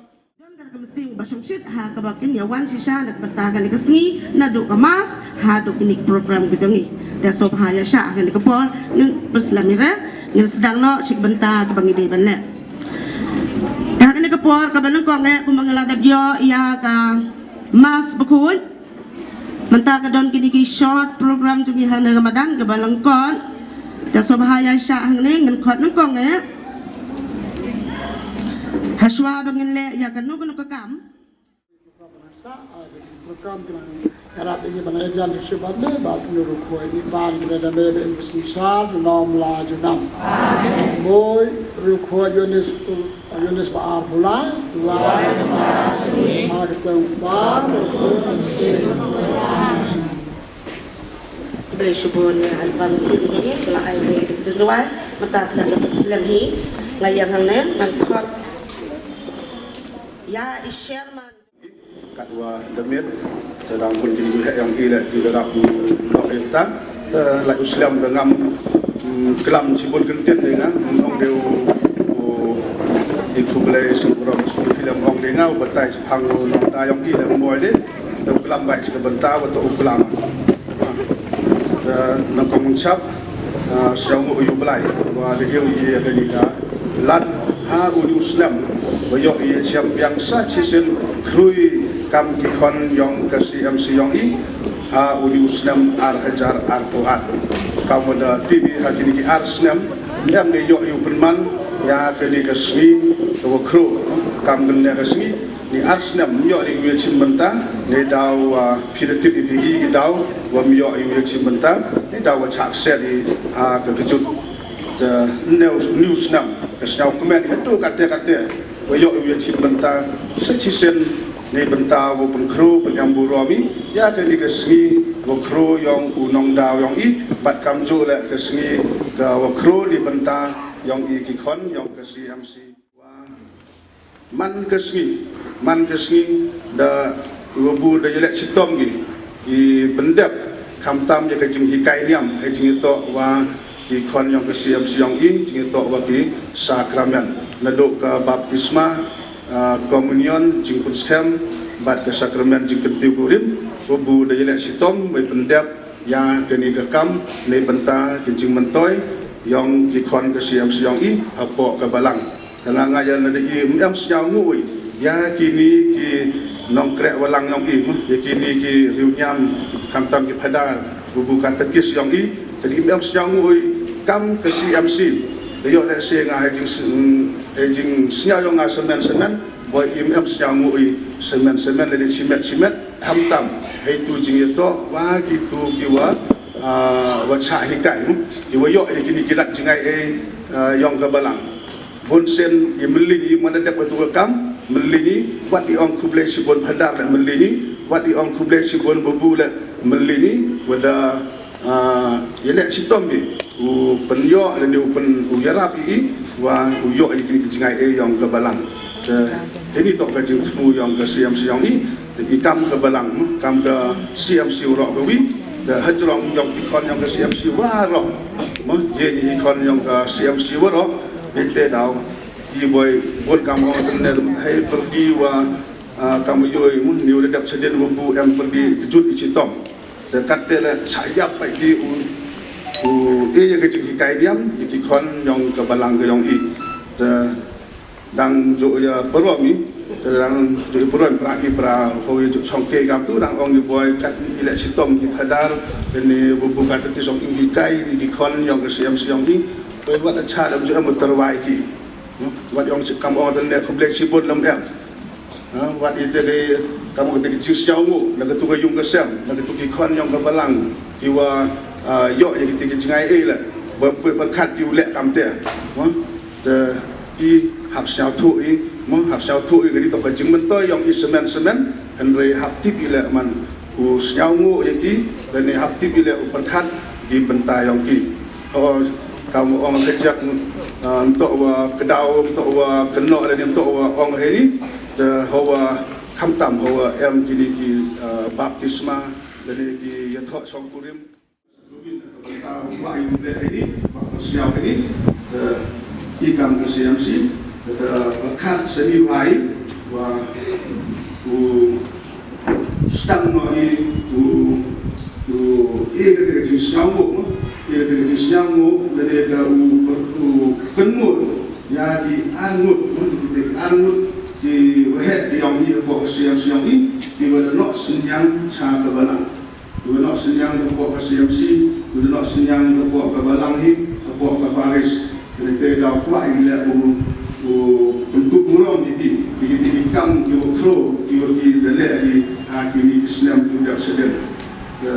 Don ka mynsiem ba shongshit ha kaba kin ïa wan shisha na ka bynta kane ka sngi, naduh ka mass haduh kine ki program ki jong ngi. Te sngewbha ïa shah ha kane ka por, ngin pynslem ïa re, ngin sdang noh shi ka bynta kaba ngi dei ban leh. Te ha kane ka por kaba nyngkong eh, kumba ngi la dep ïoh ïa ka mass bakhuid, mynta ka don kine ki short program jong ngi ha kane ka madan kaba lyngkot. Te sngewbha ïa shah hangne, ngin khot nyngkong eh. Hashwa ba ngin leh ïa kano kano ka kam. Program ki nang ïarap ïa ngi ban ïa jan shuh shuh ban leh, ba kano ruh khoi ngi ban ki leh da me ba im ba synshar junom la junom. Moi ruh khoi Yonis, Yonis ba arphew lai, lai ma ka teng ba. Khublei shibun ïa i bym sien jong ngi la ai wei da ka jingduwai. Mynta phi dang da slem hi. Nga ïeng hangne ngan khot ïa i chairman. Katwa da miet te dang pun ki ju heh ïong i leh ki da dap nok ïa ta. Te la u slem da ngam klam chibun kyntien de nga ong de u i khublei sngewbha sngewbha ong de nga u batai chaphang u nongda ïong i leh u boi de. Te u klam bai chi ka bynta wa te u klam. Te nang kong chap sngewbha u yu blai wa de ïa u ïa kani ka lad ha u ni u snem wa ïoh ïa chiam biang sa chisien khrui kam ki khon ïong ka C M C ïong i ha u ni u snem ar hajar arphew ar. Kam wa da tip i ha kini ki ar snem em ne ïoh ïa u pynman ïa kani ka sngi ka wa khro kam kani ka sngi. Ni ar snem ym ïoh ïa u ïa chim bynta ne daw wa phi da tip i phi i daw wa ym ïoh ïa u ïa chim bynta ne daw wa chak set i ha ka kjut. Te new new snem ka sñiaw kmen hato kate kate wa ïoh u ïa chim bynta sa chisien ne bynta wa pynkhro pynem burom i ïa kani ka sngi wa khro ïong u nongdaw ïong i bad kamjooh leh ka sngi ka wa khro ne bynta ïong i ki khon ïong ka C M C. Wa man ka sngi man ka sngi da wa bu da ïaleh chitom ki i pyndep khamtam ïa ka jinghikai niam ha jingïatoh wa ki khon ïong ka C M C ïong i jingïatoh wa ki sakramen naduh ka baptisma, komunion, jingpynskhem bad ka sakramen jingkyntiew kurim. Wa bu da ïaleh chitom wa i pyndep ïa kani ka kam ne bynta ki jingmyntoi ïong ki khon ka C M C ïong i hapoh ka balang. Te nga nga ïa lada i em sñiaw ngu i ïa kini ki nongkreh balang ïong i ïa kini ki riewniam khamtam ki phadar bubu katekis ïong i. Te i em sñiaw ngu i kam ka C M C te ïoh leh se nga ha jing ha jing sñiaw ïong nga semen semen boi i em sñiaw ngu i semen semen lada chimet chimet. Khamtam hei tu jingïatoh wa ki tu ki wa wa chah hikai ki wa ïoh ïa kini ki lad jingai ei ïong ka balang. Bun sien i mylli i mana dep wa tu ka kam mylli i wat i ong khublei shibun phadar leh mylli i wat i ong khublei shibun bubu leh mylli i wa da ïaleh chitom i u pynïoh lane u pyn u ïarap i wa u ïoh ïa kini ki jingai ei ïong ka balang. Te kini toh ka jingthmu ïong ka C M C ïong i. Te i kam ka balang kam ka C M C waroh ka wi te hajrong ïong ki khon ïong ka C M C waroh. Mo ye i khon ïong ka C M C waroh ni te daw i boi bun kam ong te ne hei pergi wa kam yoi mo ni u dep chadien wa bu em pergi kjut i chitom. Te kat te le cha ïap pai ti u u i ya ka jinghikai niam i ki khon ïong ka balang ka ïong i. Te dang ju ïa parom i te dang ju ïa parom pra i pra ho ïa ju chong ke kam tu dang ong i boi kat i leh chitom ki phadar te ni bu bu kat ki song i kai ni ki khon ïong ka C M C ïong i. Boi wat a cha dang ju em utarwai ki wat ïong chi kam ong te ne khublei shibun lam em. Wat i te ki kam ong te ki chi sñiaw ngu na ka tu ka yung ka sem na ka tu ki khon ïong ka balang ki wa ïoh ïa ki te ki jingai ei le boi pyrkhat ki u leh kam te. Te i hap sñiawthuh i mo hap sñiawthuh i ka dei toh ka jingmyntoi ïong i semen semen hynrei hap tip i leh man u sñiaw ngu ïa ki lane hap tip i leh u pyrkhat ki bynta ïong ki. Ho kam ong ka jak ntoh wa kdaw ntoh wa kynnoh lane ntoh wa ong hei ni te ho wa khamtam ho wa em kini ki baptisma lane ki ïathoh shong kurim. Wa ïa u leh hei ni wa ka sñiaw hei ni te i kam ka C M C te ka khat sani wa i wa u stang no i u u i ka ka jingsñiaw mo i ka ka jingsñiaw mo lane ka u u kynmut ïa ki arngut mo ki arngut ki waheh ki ïong i hapoh ka C M C ïong i ki wa da noh synñiang cha ka balang. Ki wa noh synñiang hapoh ka C M C, ki wa noh synñiang hapoh ka balang hi, hapoh ka parish. Te te daw kwah i leh u u pynkup burom ïa ki, ïa ki, ïa ki kam ki wa khro, ki wa ki da leh ki ha kini ki snem ki dep sha dep. Te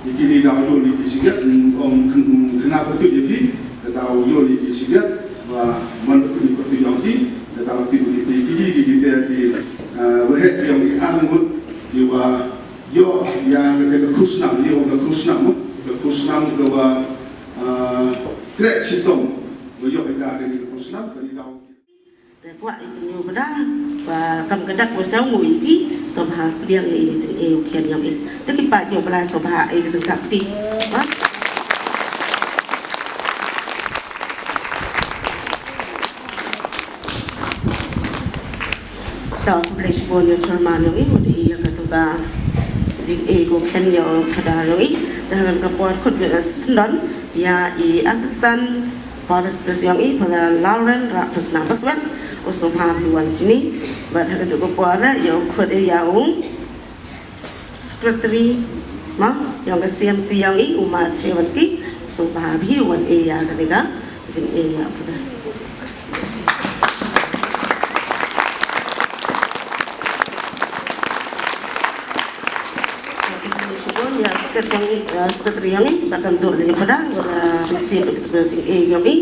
ïa kini daw ïoh ïa ki shiket, ong kena patut ïa ki, te daw ïoh ïa ki shiket, wa man patut ïa patut ïa ki, te daw tip ïa ki, ïa ki, ïa ki, ïa ki, waheh ïa ki arngut, ki wa ïoh ïa kata ka khusnam, ïoh ka khusnam, ka khus Snam ka ba, ah, krek shitom ba ïoh ïa ka kane ka snam kane ka. Te kwah ïa pynïoh ba da ba kam ka dak ba saw ngu ïa phi. Sngewbha pdiang ïa i jingïeit u khian ïong i. Te ki paid ïoh ba la sngewbha ïa ka jingtap kti. Ba Tang khublei shibun ïa u chairman ïong i, u dei ïa katu ka jingïeit ko khen ïa u khadar ïong i. Te ha ka por khut bad assistant ïa i assistant parish priest ïong i, Father Lawrence Raphusna Paswet, u sngewbha phi wan shini. Bad ha katu ka por ïa u khut ïa u Secretary, ma, ïong ka C M C ïong i, u ma Chewanti, sngewbha phi wan ïa kane ka jingïeit ïa u. Shibun ïa secretary ïong i, ïa secretary ïong i, ba kam jooh leh ïa u pada, ba la receive ïa ka jingïeit ïong i.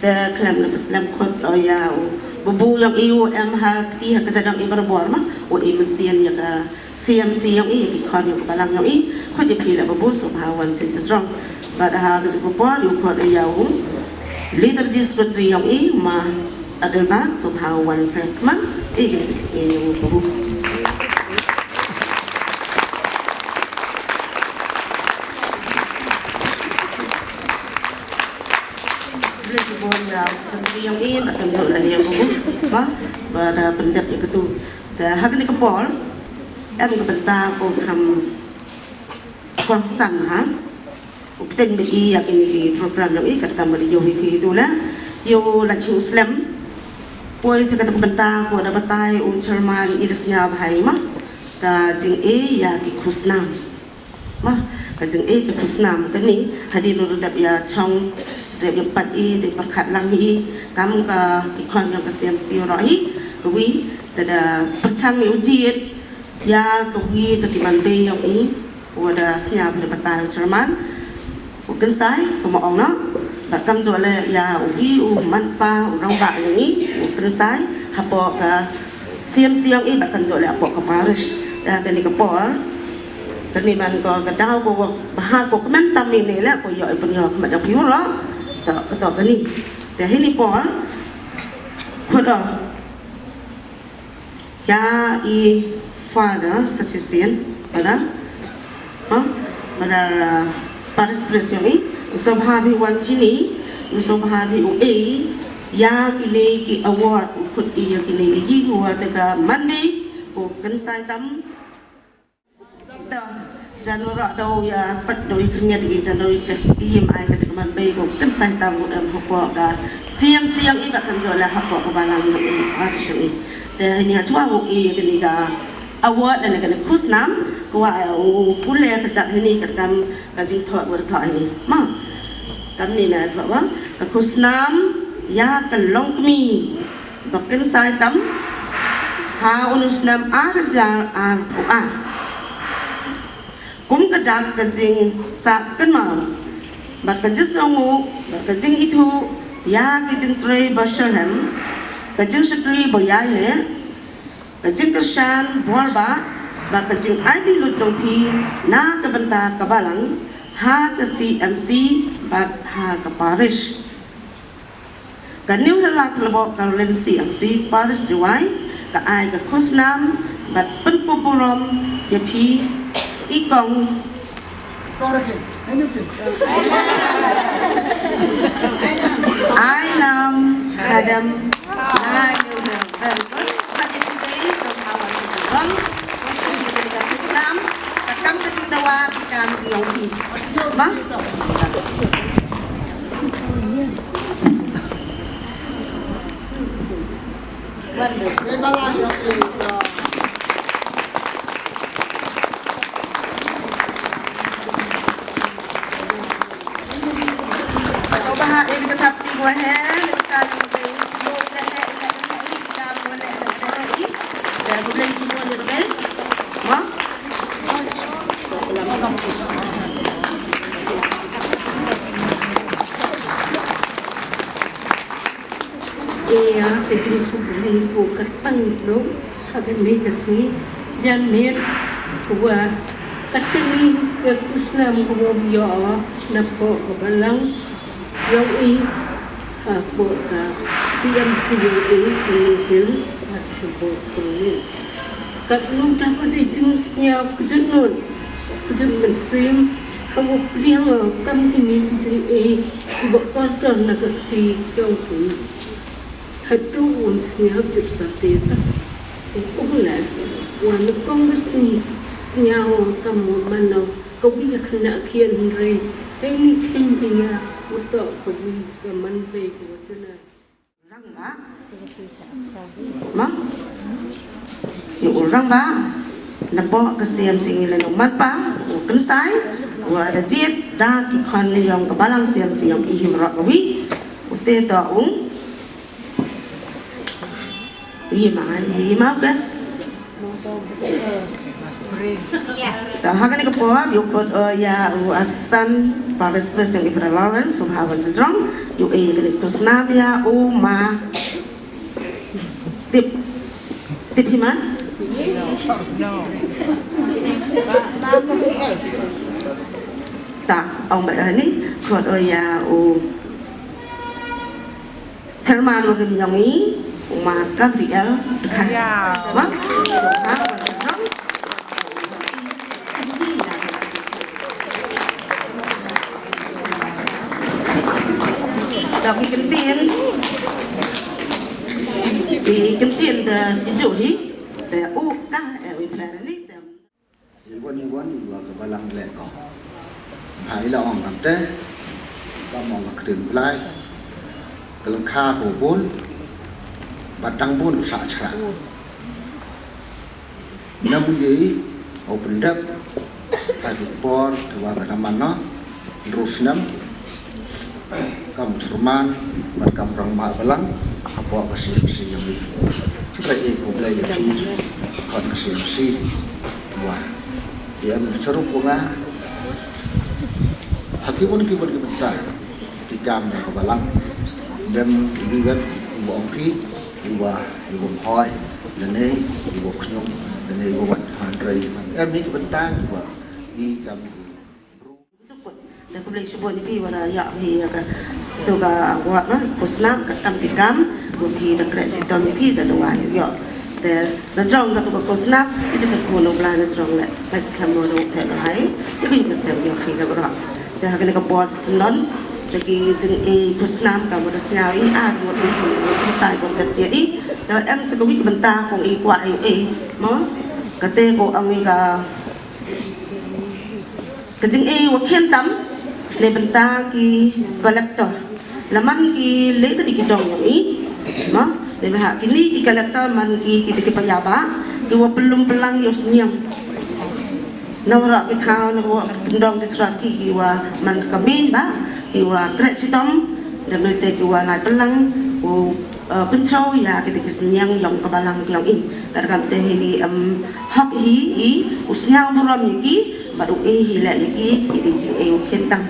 Te khlem na ka slem khut, oh, ïa u babu ïong i u em ha kti ha ka jadong i barabor ma, u i mynsiem ïa ka C M C ïong i, ïa ki khon ïong ka balang ïong i, khut ïa phi la babu, sngewbha wan sien sien jrong. Bad ha ka juh ka por ïa u khut ïa u liturgy secretary ïong i, ma Adelbert, sngewbha wan sien kman, ïa ki ïa u babu. Khublei shibun ïa u secretary ïong i, bad kam jooh leh ïa u babu, ma, ba da pyndep ïa katu. Te ha kane ka por, em ka bynta ko kham kongsan ha u pteng bad i ïa kine ki program ïong i, katkam ba dei ïoh hi ki tu la ïoh la chu slem. Poi cha kata ka bynta ko da batai u chairman i da sñiawbha i ma ka jingïeit ïa ki khusnam. Ma ka jingïeit ki khusnam kane hadien u dep ïa chong, dep ïa pat i, dep pyrkhat lang i kam ka ki khon ïong ka C M C u roh i, wi te da pyrchang i u jied ïa ka wi ka ki man bei ïong i, u da sñiaw bha da batai u chairman, u kynsai, kumba ong noh, bad kam jooh leh ïa u wi u man pa u rangbah ïong i, u kynsai hapoh ka C M C ïong i, bad kam jooh leh hapoh ka parish. Ïa kane ka por, kane man ko ka daw ko bha ko kmen tam ine leh ko ïoh i pynïoh khmat ïong phi u roh. To, to kane. Te hini por, khut o. Ïa i Father Sachisien, Father, ha? Father, uh, Parish Priest ïong i, u sngewbha phi wan shini, u sngewbha phi u ei ïa kine ki award, u khut i ïa kine ki, ïa ki award te ka man bei, u kynsai tam. Te jan u roh da u ïa pat da u ïa khyrngiat i, jan da u ïa ka skim ai kata ka man bei, ko kynsai tam u em hapoh ka C M C ïong i, bad kam jooh leh hapoh ka balang ïong i, parish ïong i. Te hynñia chwa u i kane ka award lane kane ka khusnam, kwah u pule ka jaka hini katkam ka jingthoh, u thoh hini. Ma, kamni na thoh ba ka khusnam ïa ka longkmie ba kynsai tam ha une u snem ar hajar arphew ar. Kum ka dak ka jingsah kynmaw bad ka jingsngewnguh bad ka jingithuh ïa ka jingtrei ba syrhem, ka jingshakri ba ïaineh, ka jingkyrshan bor bah bad ka jingaiti lut jong phi na ka bynta ka balang ha ka C M C bad ha ka parish. Ka New Hillock Lubok Caroline C M C Parish Jowai ka ai ka khusnam bad pynkup burom ïa phi i kong Ailam Khadem. Islam, ka kam ka jingdawa, ka kam ka jingdawa. Ba? Ïa ka jingkhublei ko kyrpang jong ha kane ka sngi, jan miet, wa Katni ka khusnam ka bor ïoh na pok ka balang ïoh i ha pok ka C M C ïoh i ka ningkil ha ka bor ka ningkil. Kat nung ta ka di jing sñiaw ka jingnud ka jing mynsiem ha u pliang kam kini ka jing i ka bor kordor na ka ti kyong kini. Hatu un sñiaw tip sa te ta. Ung la wan kong ka sñi sñiaw kam mano ka wi ka khna khian hynrei. Hei ni khing dinga u to ka wi ka man rei ka wa chana. Rang ba. Ma. Yu u rang ba. Na pok ka C M C ngi le no mat pa u kynsai wa da jied da ki khon yong ka balang C M C yong i him rok ka wi. U te to ung. Yima, yima bes. Ta ha kane ka por yu khot o ya u assistant Parish Priest yong i Brother Lawrence, u ha wan jrong yu e kane ka snam ya u ma Tip. Tip hima. Ta ong ba ani khot o ya u Chairman u rim yong i, u ma Gabriel Dkhar. Ya. Ma? So, ha, welcome. Dok i kyntien. I kyntien da i ju hi. Da u ka, eh, u i pher ni, da Iwan iwan iwa ka balang leh ko. Ha ila ong kam te. Kam ong ka kren Blai. Ka lyngkha ko bun. Bad dang bun sa chra. Nam ye open dep. Ka ki por ka wa ka daman no. Rusnam. Kam chairman bad kam rangbah balang hapoh ka C M C yong i. Khublei, khublei ïa phi khun ka C M C. Wah. Ïa, em, sharum ko nga. Ha ki bun ki bun ki bynta ki kam jong ka balang. Dem ki ngi wan, iwa ong phi, iwa, iwa mhoi, lane iwa khñium, lane iwa wan hynrei. Em, ki bynta iwa i kam ki. Te khublei shibun ïa phi wa la ïoh phi ïa ka, to ka award na, khusnam, ka kam ki kam, ko phi da khreh shitom ïa phi da dawa ïoh. Te na jrong ka to ka khusnam, ki jingkyrkhu na u Blai na jrong leh, mai skhem mo da u phet u hai, ïa phi ka sem ïa phi da baroh. Te ha kane ka por sngewbha, te ki jingïakhun khusnam, ka mut da sñiaw i, ar mut i, mut i, sai ko ka jia i, te em sa ka wi ka bynta kong i kwah i, i, mo, kate ko ong i ka, Ka jingïakhun wa khien tam, ne bynta ki collector. La man ki lei ta ki dong yong i. Ma, ne ba ha kini ki collector man ki ki ki paya ba, ki wa pynlum pynlang ïa u sniang. Na wa ki thaw, na wa ki dong ki chrat ki, ki wa man ka min ba, ki wa khreh chitom, da ne te ki wa lai pynlang, u eh, pynchaw ïa kita ki sniang yong ka balang yong i. Kat kam te hi ni em hok hi i u sniang burom ïa ki, bad u e hi leh ïa ki, i ti jing e u khien tam.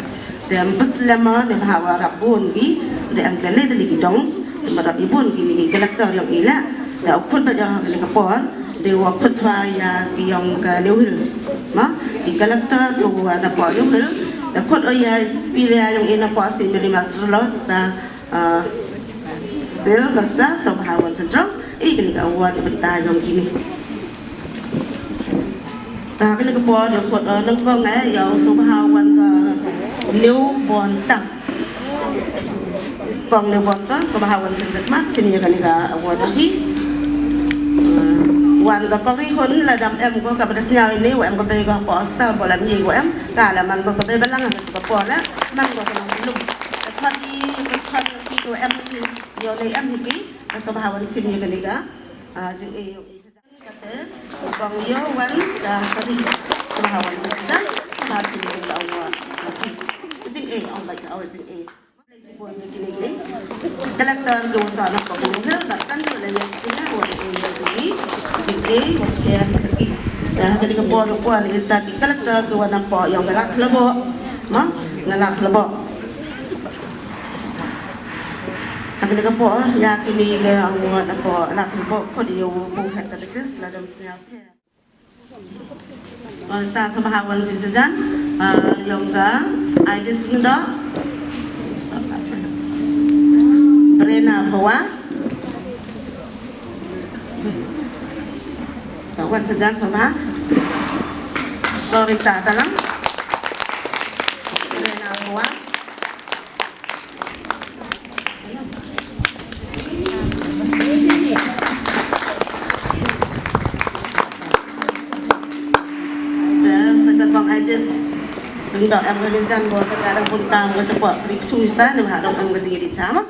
Te em pynslem ma ne bha wa rap bun ki, de em te le te li ki dong, te ma rap i bun ki ni ki collector yong i leh. Te u khut ba jong ha ka por, de wa khut swa ïa ki yong ka New Hill. Ma, ki collector to wa na por New Hill, te khut o ïa spiria yong i na por si meri mas rlo sa Ah, Sylvester, sngewbha wan sha jrong, i kane ka award i bynta yong kine. Ta kane ka por ïa khot, ah, nang kong eh, ïa u sngewbha wan ka New Born Tang. Kong New Born Tang, sngewbha wan sha jrong mat, chim ïa kane ka award hi. Ah, wan ka kong ri hun la dam em ko ka bada sñiaw ine, wa em ko bei ko postal, ko la mi ko em, ka la man ko ka bei balang, ka por la, man ko ka nang lum. Ka khot i, ka khot i, ka em i, ïoh lei em i ki, ka sngewbha wan chim ïa kane ka, ah, jingïakhun. Kate, kong ïoh wan ka sari, sngewbha wan chim ïa ka, sngewbha chim ïa ka award. Jingïakhun, ong bai ka award jingïakhun. Collector ka wa to na kong ïoh, ka tan ïoh lei ïa sari, wa jingïakhun, jingïakhun, wa khian sari. Ïa, kane ka por, por ni sa ki collector ka wa na por ïoh nga lak lebo. Ma, nga lak lebo. Ha kane ka por, ïa kine ki award na por, na kane ka por, khot ïa u Head Catechist, la dang sñiaw pher. Lolita sngewbha wan shisien. Ah, ïong ka Aidis Lyngdoh. Brena Phawa. Ka wan shisien sngewbha. Lolita Talang. Brena Phawa. Te sa ka kong Aidis Lyngdoh em ka jan bor ka dang bun kam ka support kri ksu sta ne ha dong em ka jingïadei chama.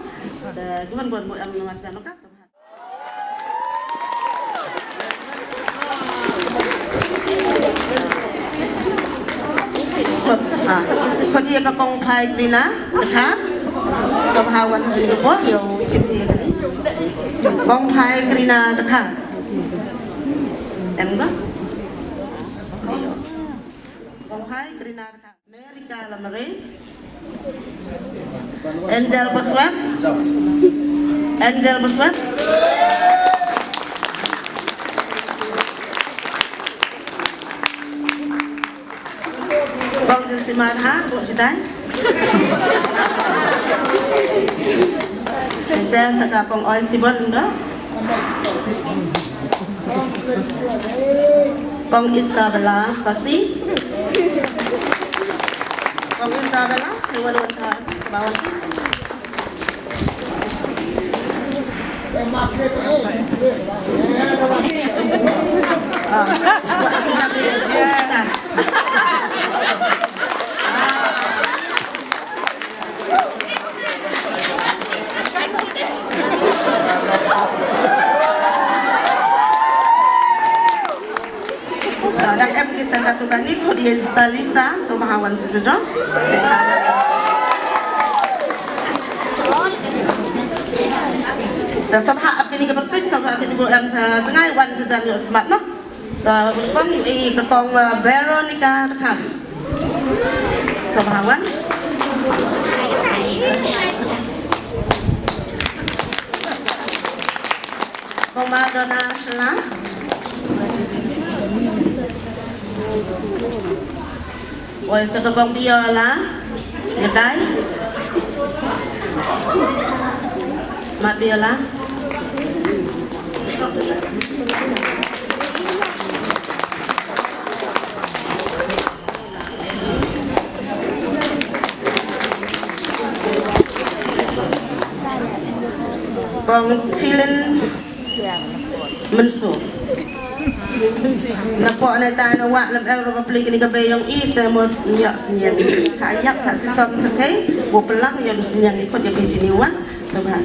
Te ki ban bun bun em na jan ka. Ah, khot ïa ka kong Phai Krina Dkhar. Sngewbha wan ha kane ka por, ïoh chit ïa kane. Kong Phai Krina Dkhar. Em ka? Kong Phai Krina Dkhar. America Lamare. Angel Paswat. Angel Paswat. Kong Jessica Dkhar, kong Chitai. Angel sa ka kong Oi Sibon ndo. Kong Isabella Pasi. Kong Isabella, you want to come? Ah. Dang em ki sa katto katne, khot ïa Stalisa, sngewbha wan shisien. Te sngewbha ap kine ki pyrtuit, sngewbha kine ki em sa jngai wan shisien ïoh smat noh. Te kong i ka kong, uh, Veronica Dkhar. Sngewbha wan. Kong Madonna Shylla. Oi, sa ka kong Biola Ïakai. Smat Biola. Kong Chilin Mynso. Na pok na ta na wah lem el Republic ni ka bei yong i te mo nyok sniang. Sa yak sa sitom sa kei, wo pelang yong sniang ikut ya pijini wan. Sngewbha.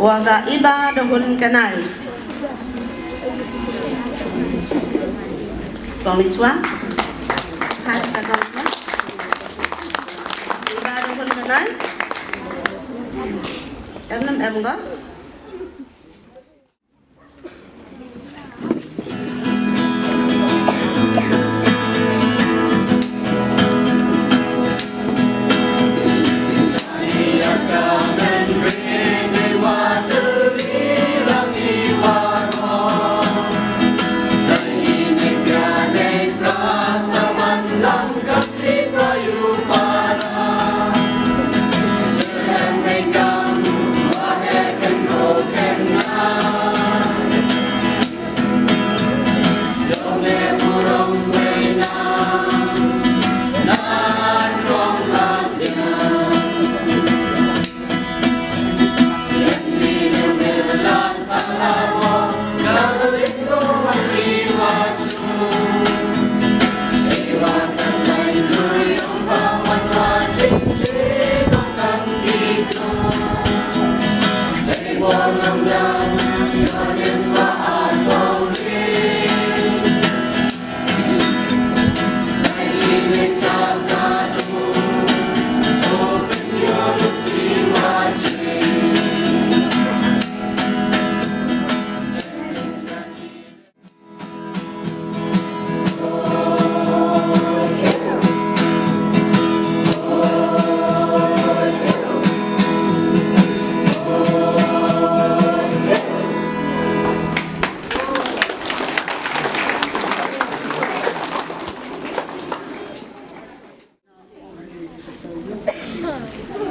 Wa ka Iba Dohun Kanai. Kong Lichwa. Hai, ka Kong Lichwa. Iba Dohun Kanai. Em nem em go.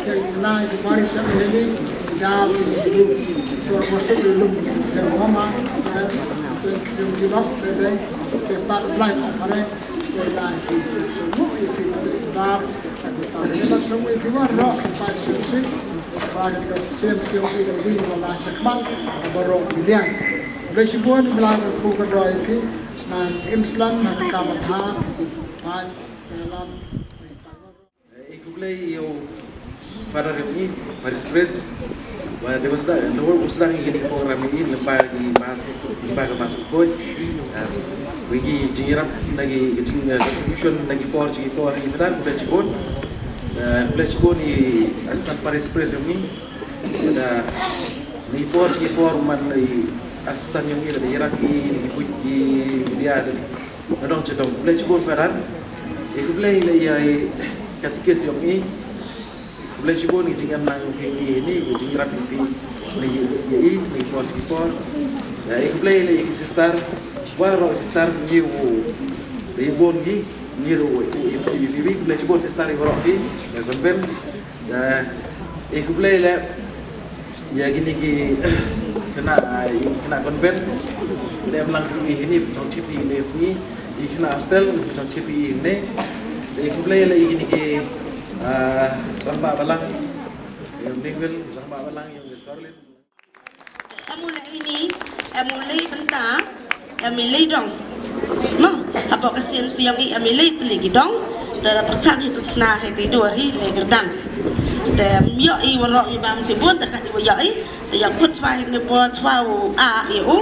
Te nai ki parish ïa kine ki dal ki ki bu. Por masuk di lum ki sel mama. Te ki lok te dei te pat blai pa pare. Te dai ki semua ïa ki te bar. Te ki tar ïa la semua ïa ki bar rok ki pa sel si. Ba ki sel si ïa ki wi wala sekmat. Ba rok ki dia. Be si buan bla ko ko do ïa ki. Na im slam na ka ma ha ki pa. Lam. Eh, i khublei ïa u Father Yong i, Parish Priest. Wa dei wa sdang, dei wa sdang ïa kine ki program ïa i lyngba ki mass, lyngba ka mass u Khuid. Ah, wi ki jingïarap na ki, ki jing, eh, contribution na ki por, ki por, ki por, khublei shibun. Eh, khublei shibun i Assistant Parish Priest Yong i. Da, na ki por, ki por man i Assistant Yong i, da ïarap i, na ki buit ki, ki dia, da. Nadong chadong, khublei shibun Father. I khublei ïa i katikis Yong i. Khublei shibun i jingim nang phi i ni, i jingïarap phi. Ni i ni por ki por. Ïa i khublei ïa i sister. Wa ro sister ni u. Ni bun gi ni ro u i i i khublei shibun sister i ro i. Ïa konven. Ïa i khublei le. Ïa kine ki khynnah, ïa kine ki khynnah convent. Lem lang ki ïa kine ki chong chip ïa kine sngi. Ïa kine ki khynnah hostel ki chong chip ïa kine. Ïa khublei ïa kine ki, ah, rangbah balang. Ïa Miguel rangbah balang, ïa Carolyn. Em u lei ini, em u lei bynta. Em i lei dong. Mo, hapoh ka C M C Yong i em i lei tylli ki dong. Te pyrshang hi pyrshang hi te dur hi lei kyrdan. Te ym ïoh i waroh i bam shibun te kat i wa ïoh i. Te ïa khut chwa hi ne por chwa u a i u.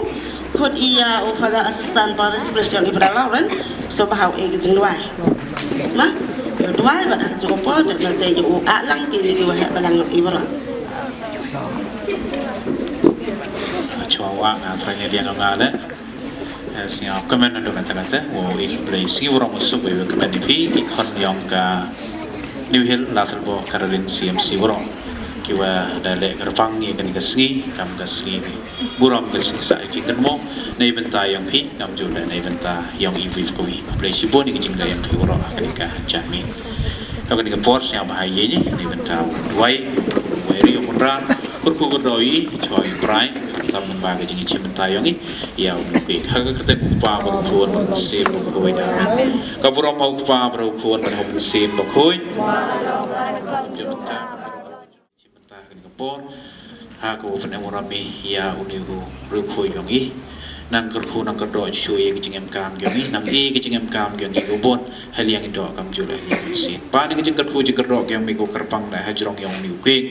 Khut i ïa u Father Assistant Parish Priest Yong i Brother Lawrence. So ba hau e ki jingduwai. Ma, duwai ba da ka jingkyrpad te ïa u a lang ki ne ki wa heh balang i waroh. Chwa wa nga trai ne diang nga le. Eh, sñiaw kmen ndu kata kata, wow, i khublei sngi waroh, suk wow kmen ïa phi ki khon yong ka New Hill Lateral Bor Caroline C M C waroh. Ki wa da leh kyrpang ïa kane ka sngi, kam ka sngi burom, ka sngi sah jingkynmaw, na i bynta yong phi, ngam ju leh na i bynta yong i wei pa wei. Khublei shibun ïa ka jingleh yong phi waroh ha kane ka janmiet. Ha kane ka por sñiaw bha ïa ngi, na i bynta u wei, u wei ri u Kynrad, kyrkhu kyrdoh ïa i, chwa ïa i Brai, tam mynba ka jingïachimbynta yong i, ïa u Khuid. Ha ka kyrteng u Kpa bad u Khun bad u Mynsiem Bakhuid. Amen. Ka burom ha u Kpa bad u Khun bad u Mynsiem Bakhuid. Jingïachimbynta ha kane ka por. Ha ka u Pyneh u Rami ïa une u riewkhuid yong i. Nang kyrkhu nang kyrdoh shuh ïa ka jingim kam yong i. Nang i ka jingim kam yong i u bun. Ha liang i doh kam ju leh ha liang i sien. Ba na ka jingkyrkhu jingkyrdoh yong i ko kyrpang da ha jrong yong une u Khuid.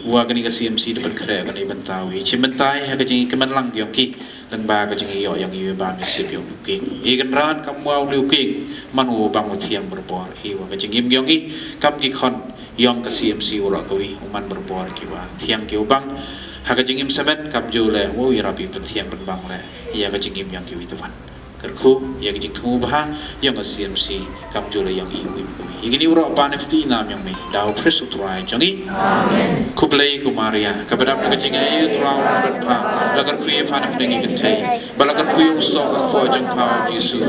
Wa kane ka C M C da pynkhreh kane bynta wi. Chimbynta ha ka jingkmen lang yong ki. Lyngba ka jingïoh yong i bam i sip yong u Khuid. I Kynrad kam wa une u Khuid. Man u bang u thiang barabor. I wa ka jingim yong i. Kam ki khon yong ka C M C waroh kawi, u man barabor ki wa thiang ki u bang. Ha ka jingim samen, kam ju leh, wow ïarap i pynthiang pynbang leh ïa ka jingim yong kiwi te wan. Kyrkhu ïa ka jingthmu bha yong ka C M C, kam ju leh yong i wi wi. Ïa kini waroh pan i pynti nam yong mi, da u Khrist u Trai jong i. Amen. Khublei ko Maria, ka badap na ka jingaiei, u Trai u don bad pha, la kyrkhu ïa pha na pdeng i kynthei, bad la kyrkhu ïa u soh ka kpoh jong pha u Jisu.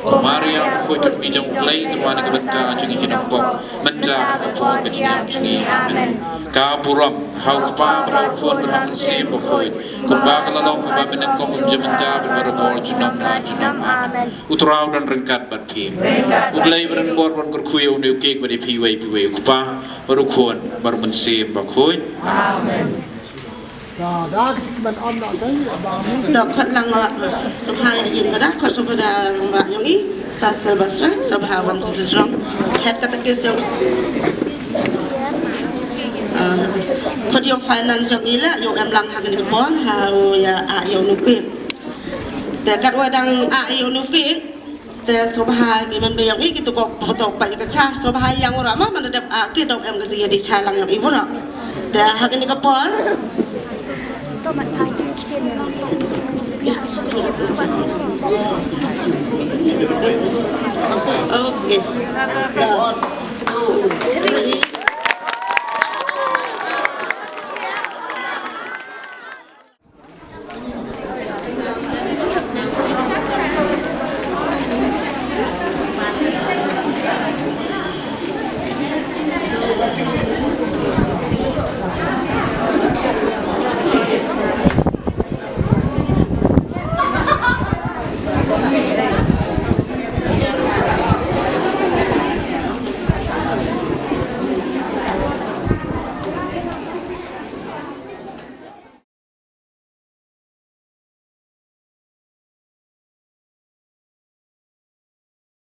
Ko Maria bakhuid, ka kmie jong u Blei, to wan na ka bynta jong ngi ki nongpop, mynta bad ha ka por ka jingïap jong ngi. Amen. Ka burom ha u Kpa bad ha u Khun bad ha u Mynsiem Bakhuid, kumba ka la long, kumba mynnyngkong, mynta bad barabor, junom la junom. Amen. U Trai u don ryngkat bad phi. U Blei ba donbor un kyrkhu ïa une u Khuid bad ïa phi iwei pa iwei, u Kpa bad u Khun bad u Mynsiem Bakhuid. Amen. Sdang khot lang, uh, sngewbha ïa ïing, ka da khot sngewbha da rangbah yong i, Star Silver Stripe, sngewbha wan jingïarap. Head Catechist yong, uh, khot ïa u finance yong i la, ïa u em lang ha kane ka por, ha u ïa, ah, ïa une u Khuid. Te katwa dang, ah, ïa une u Khuid. Te sngewbha ki man ba yong i ki tu ko poto pa ka cha, sngewbha ïa u Rama man da dep, ah, ki dok em ka jingïadei cha lang yong i bro. Te ha kane ka por. Okay.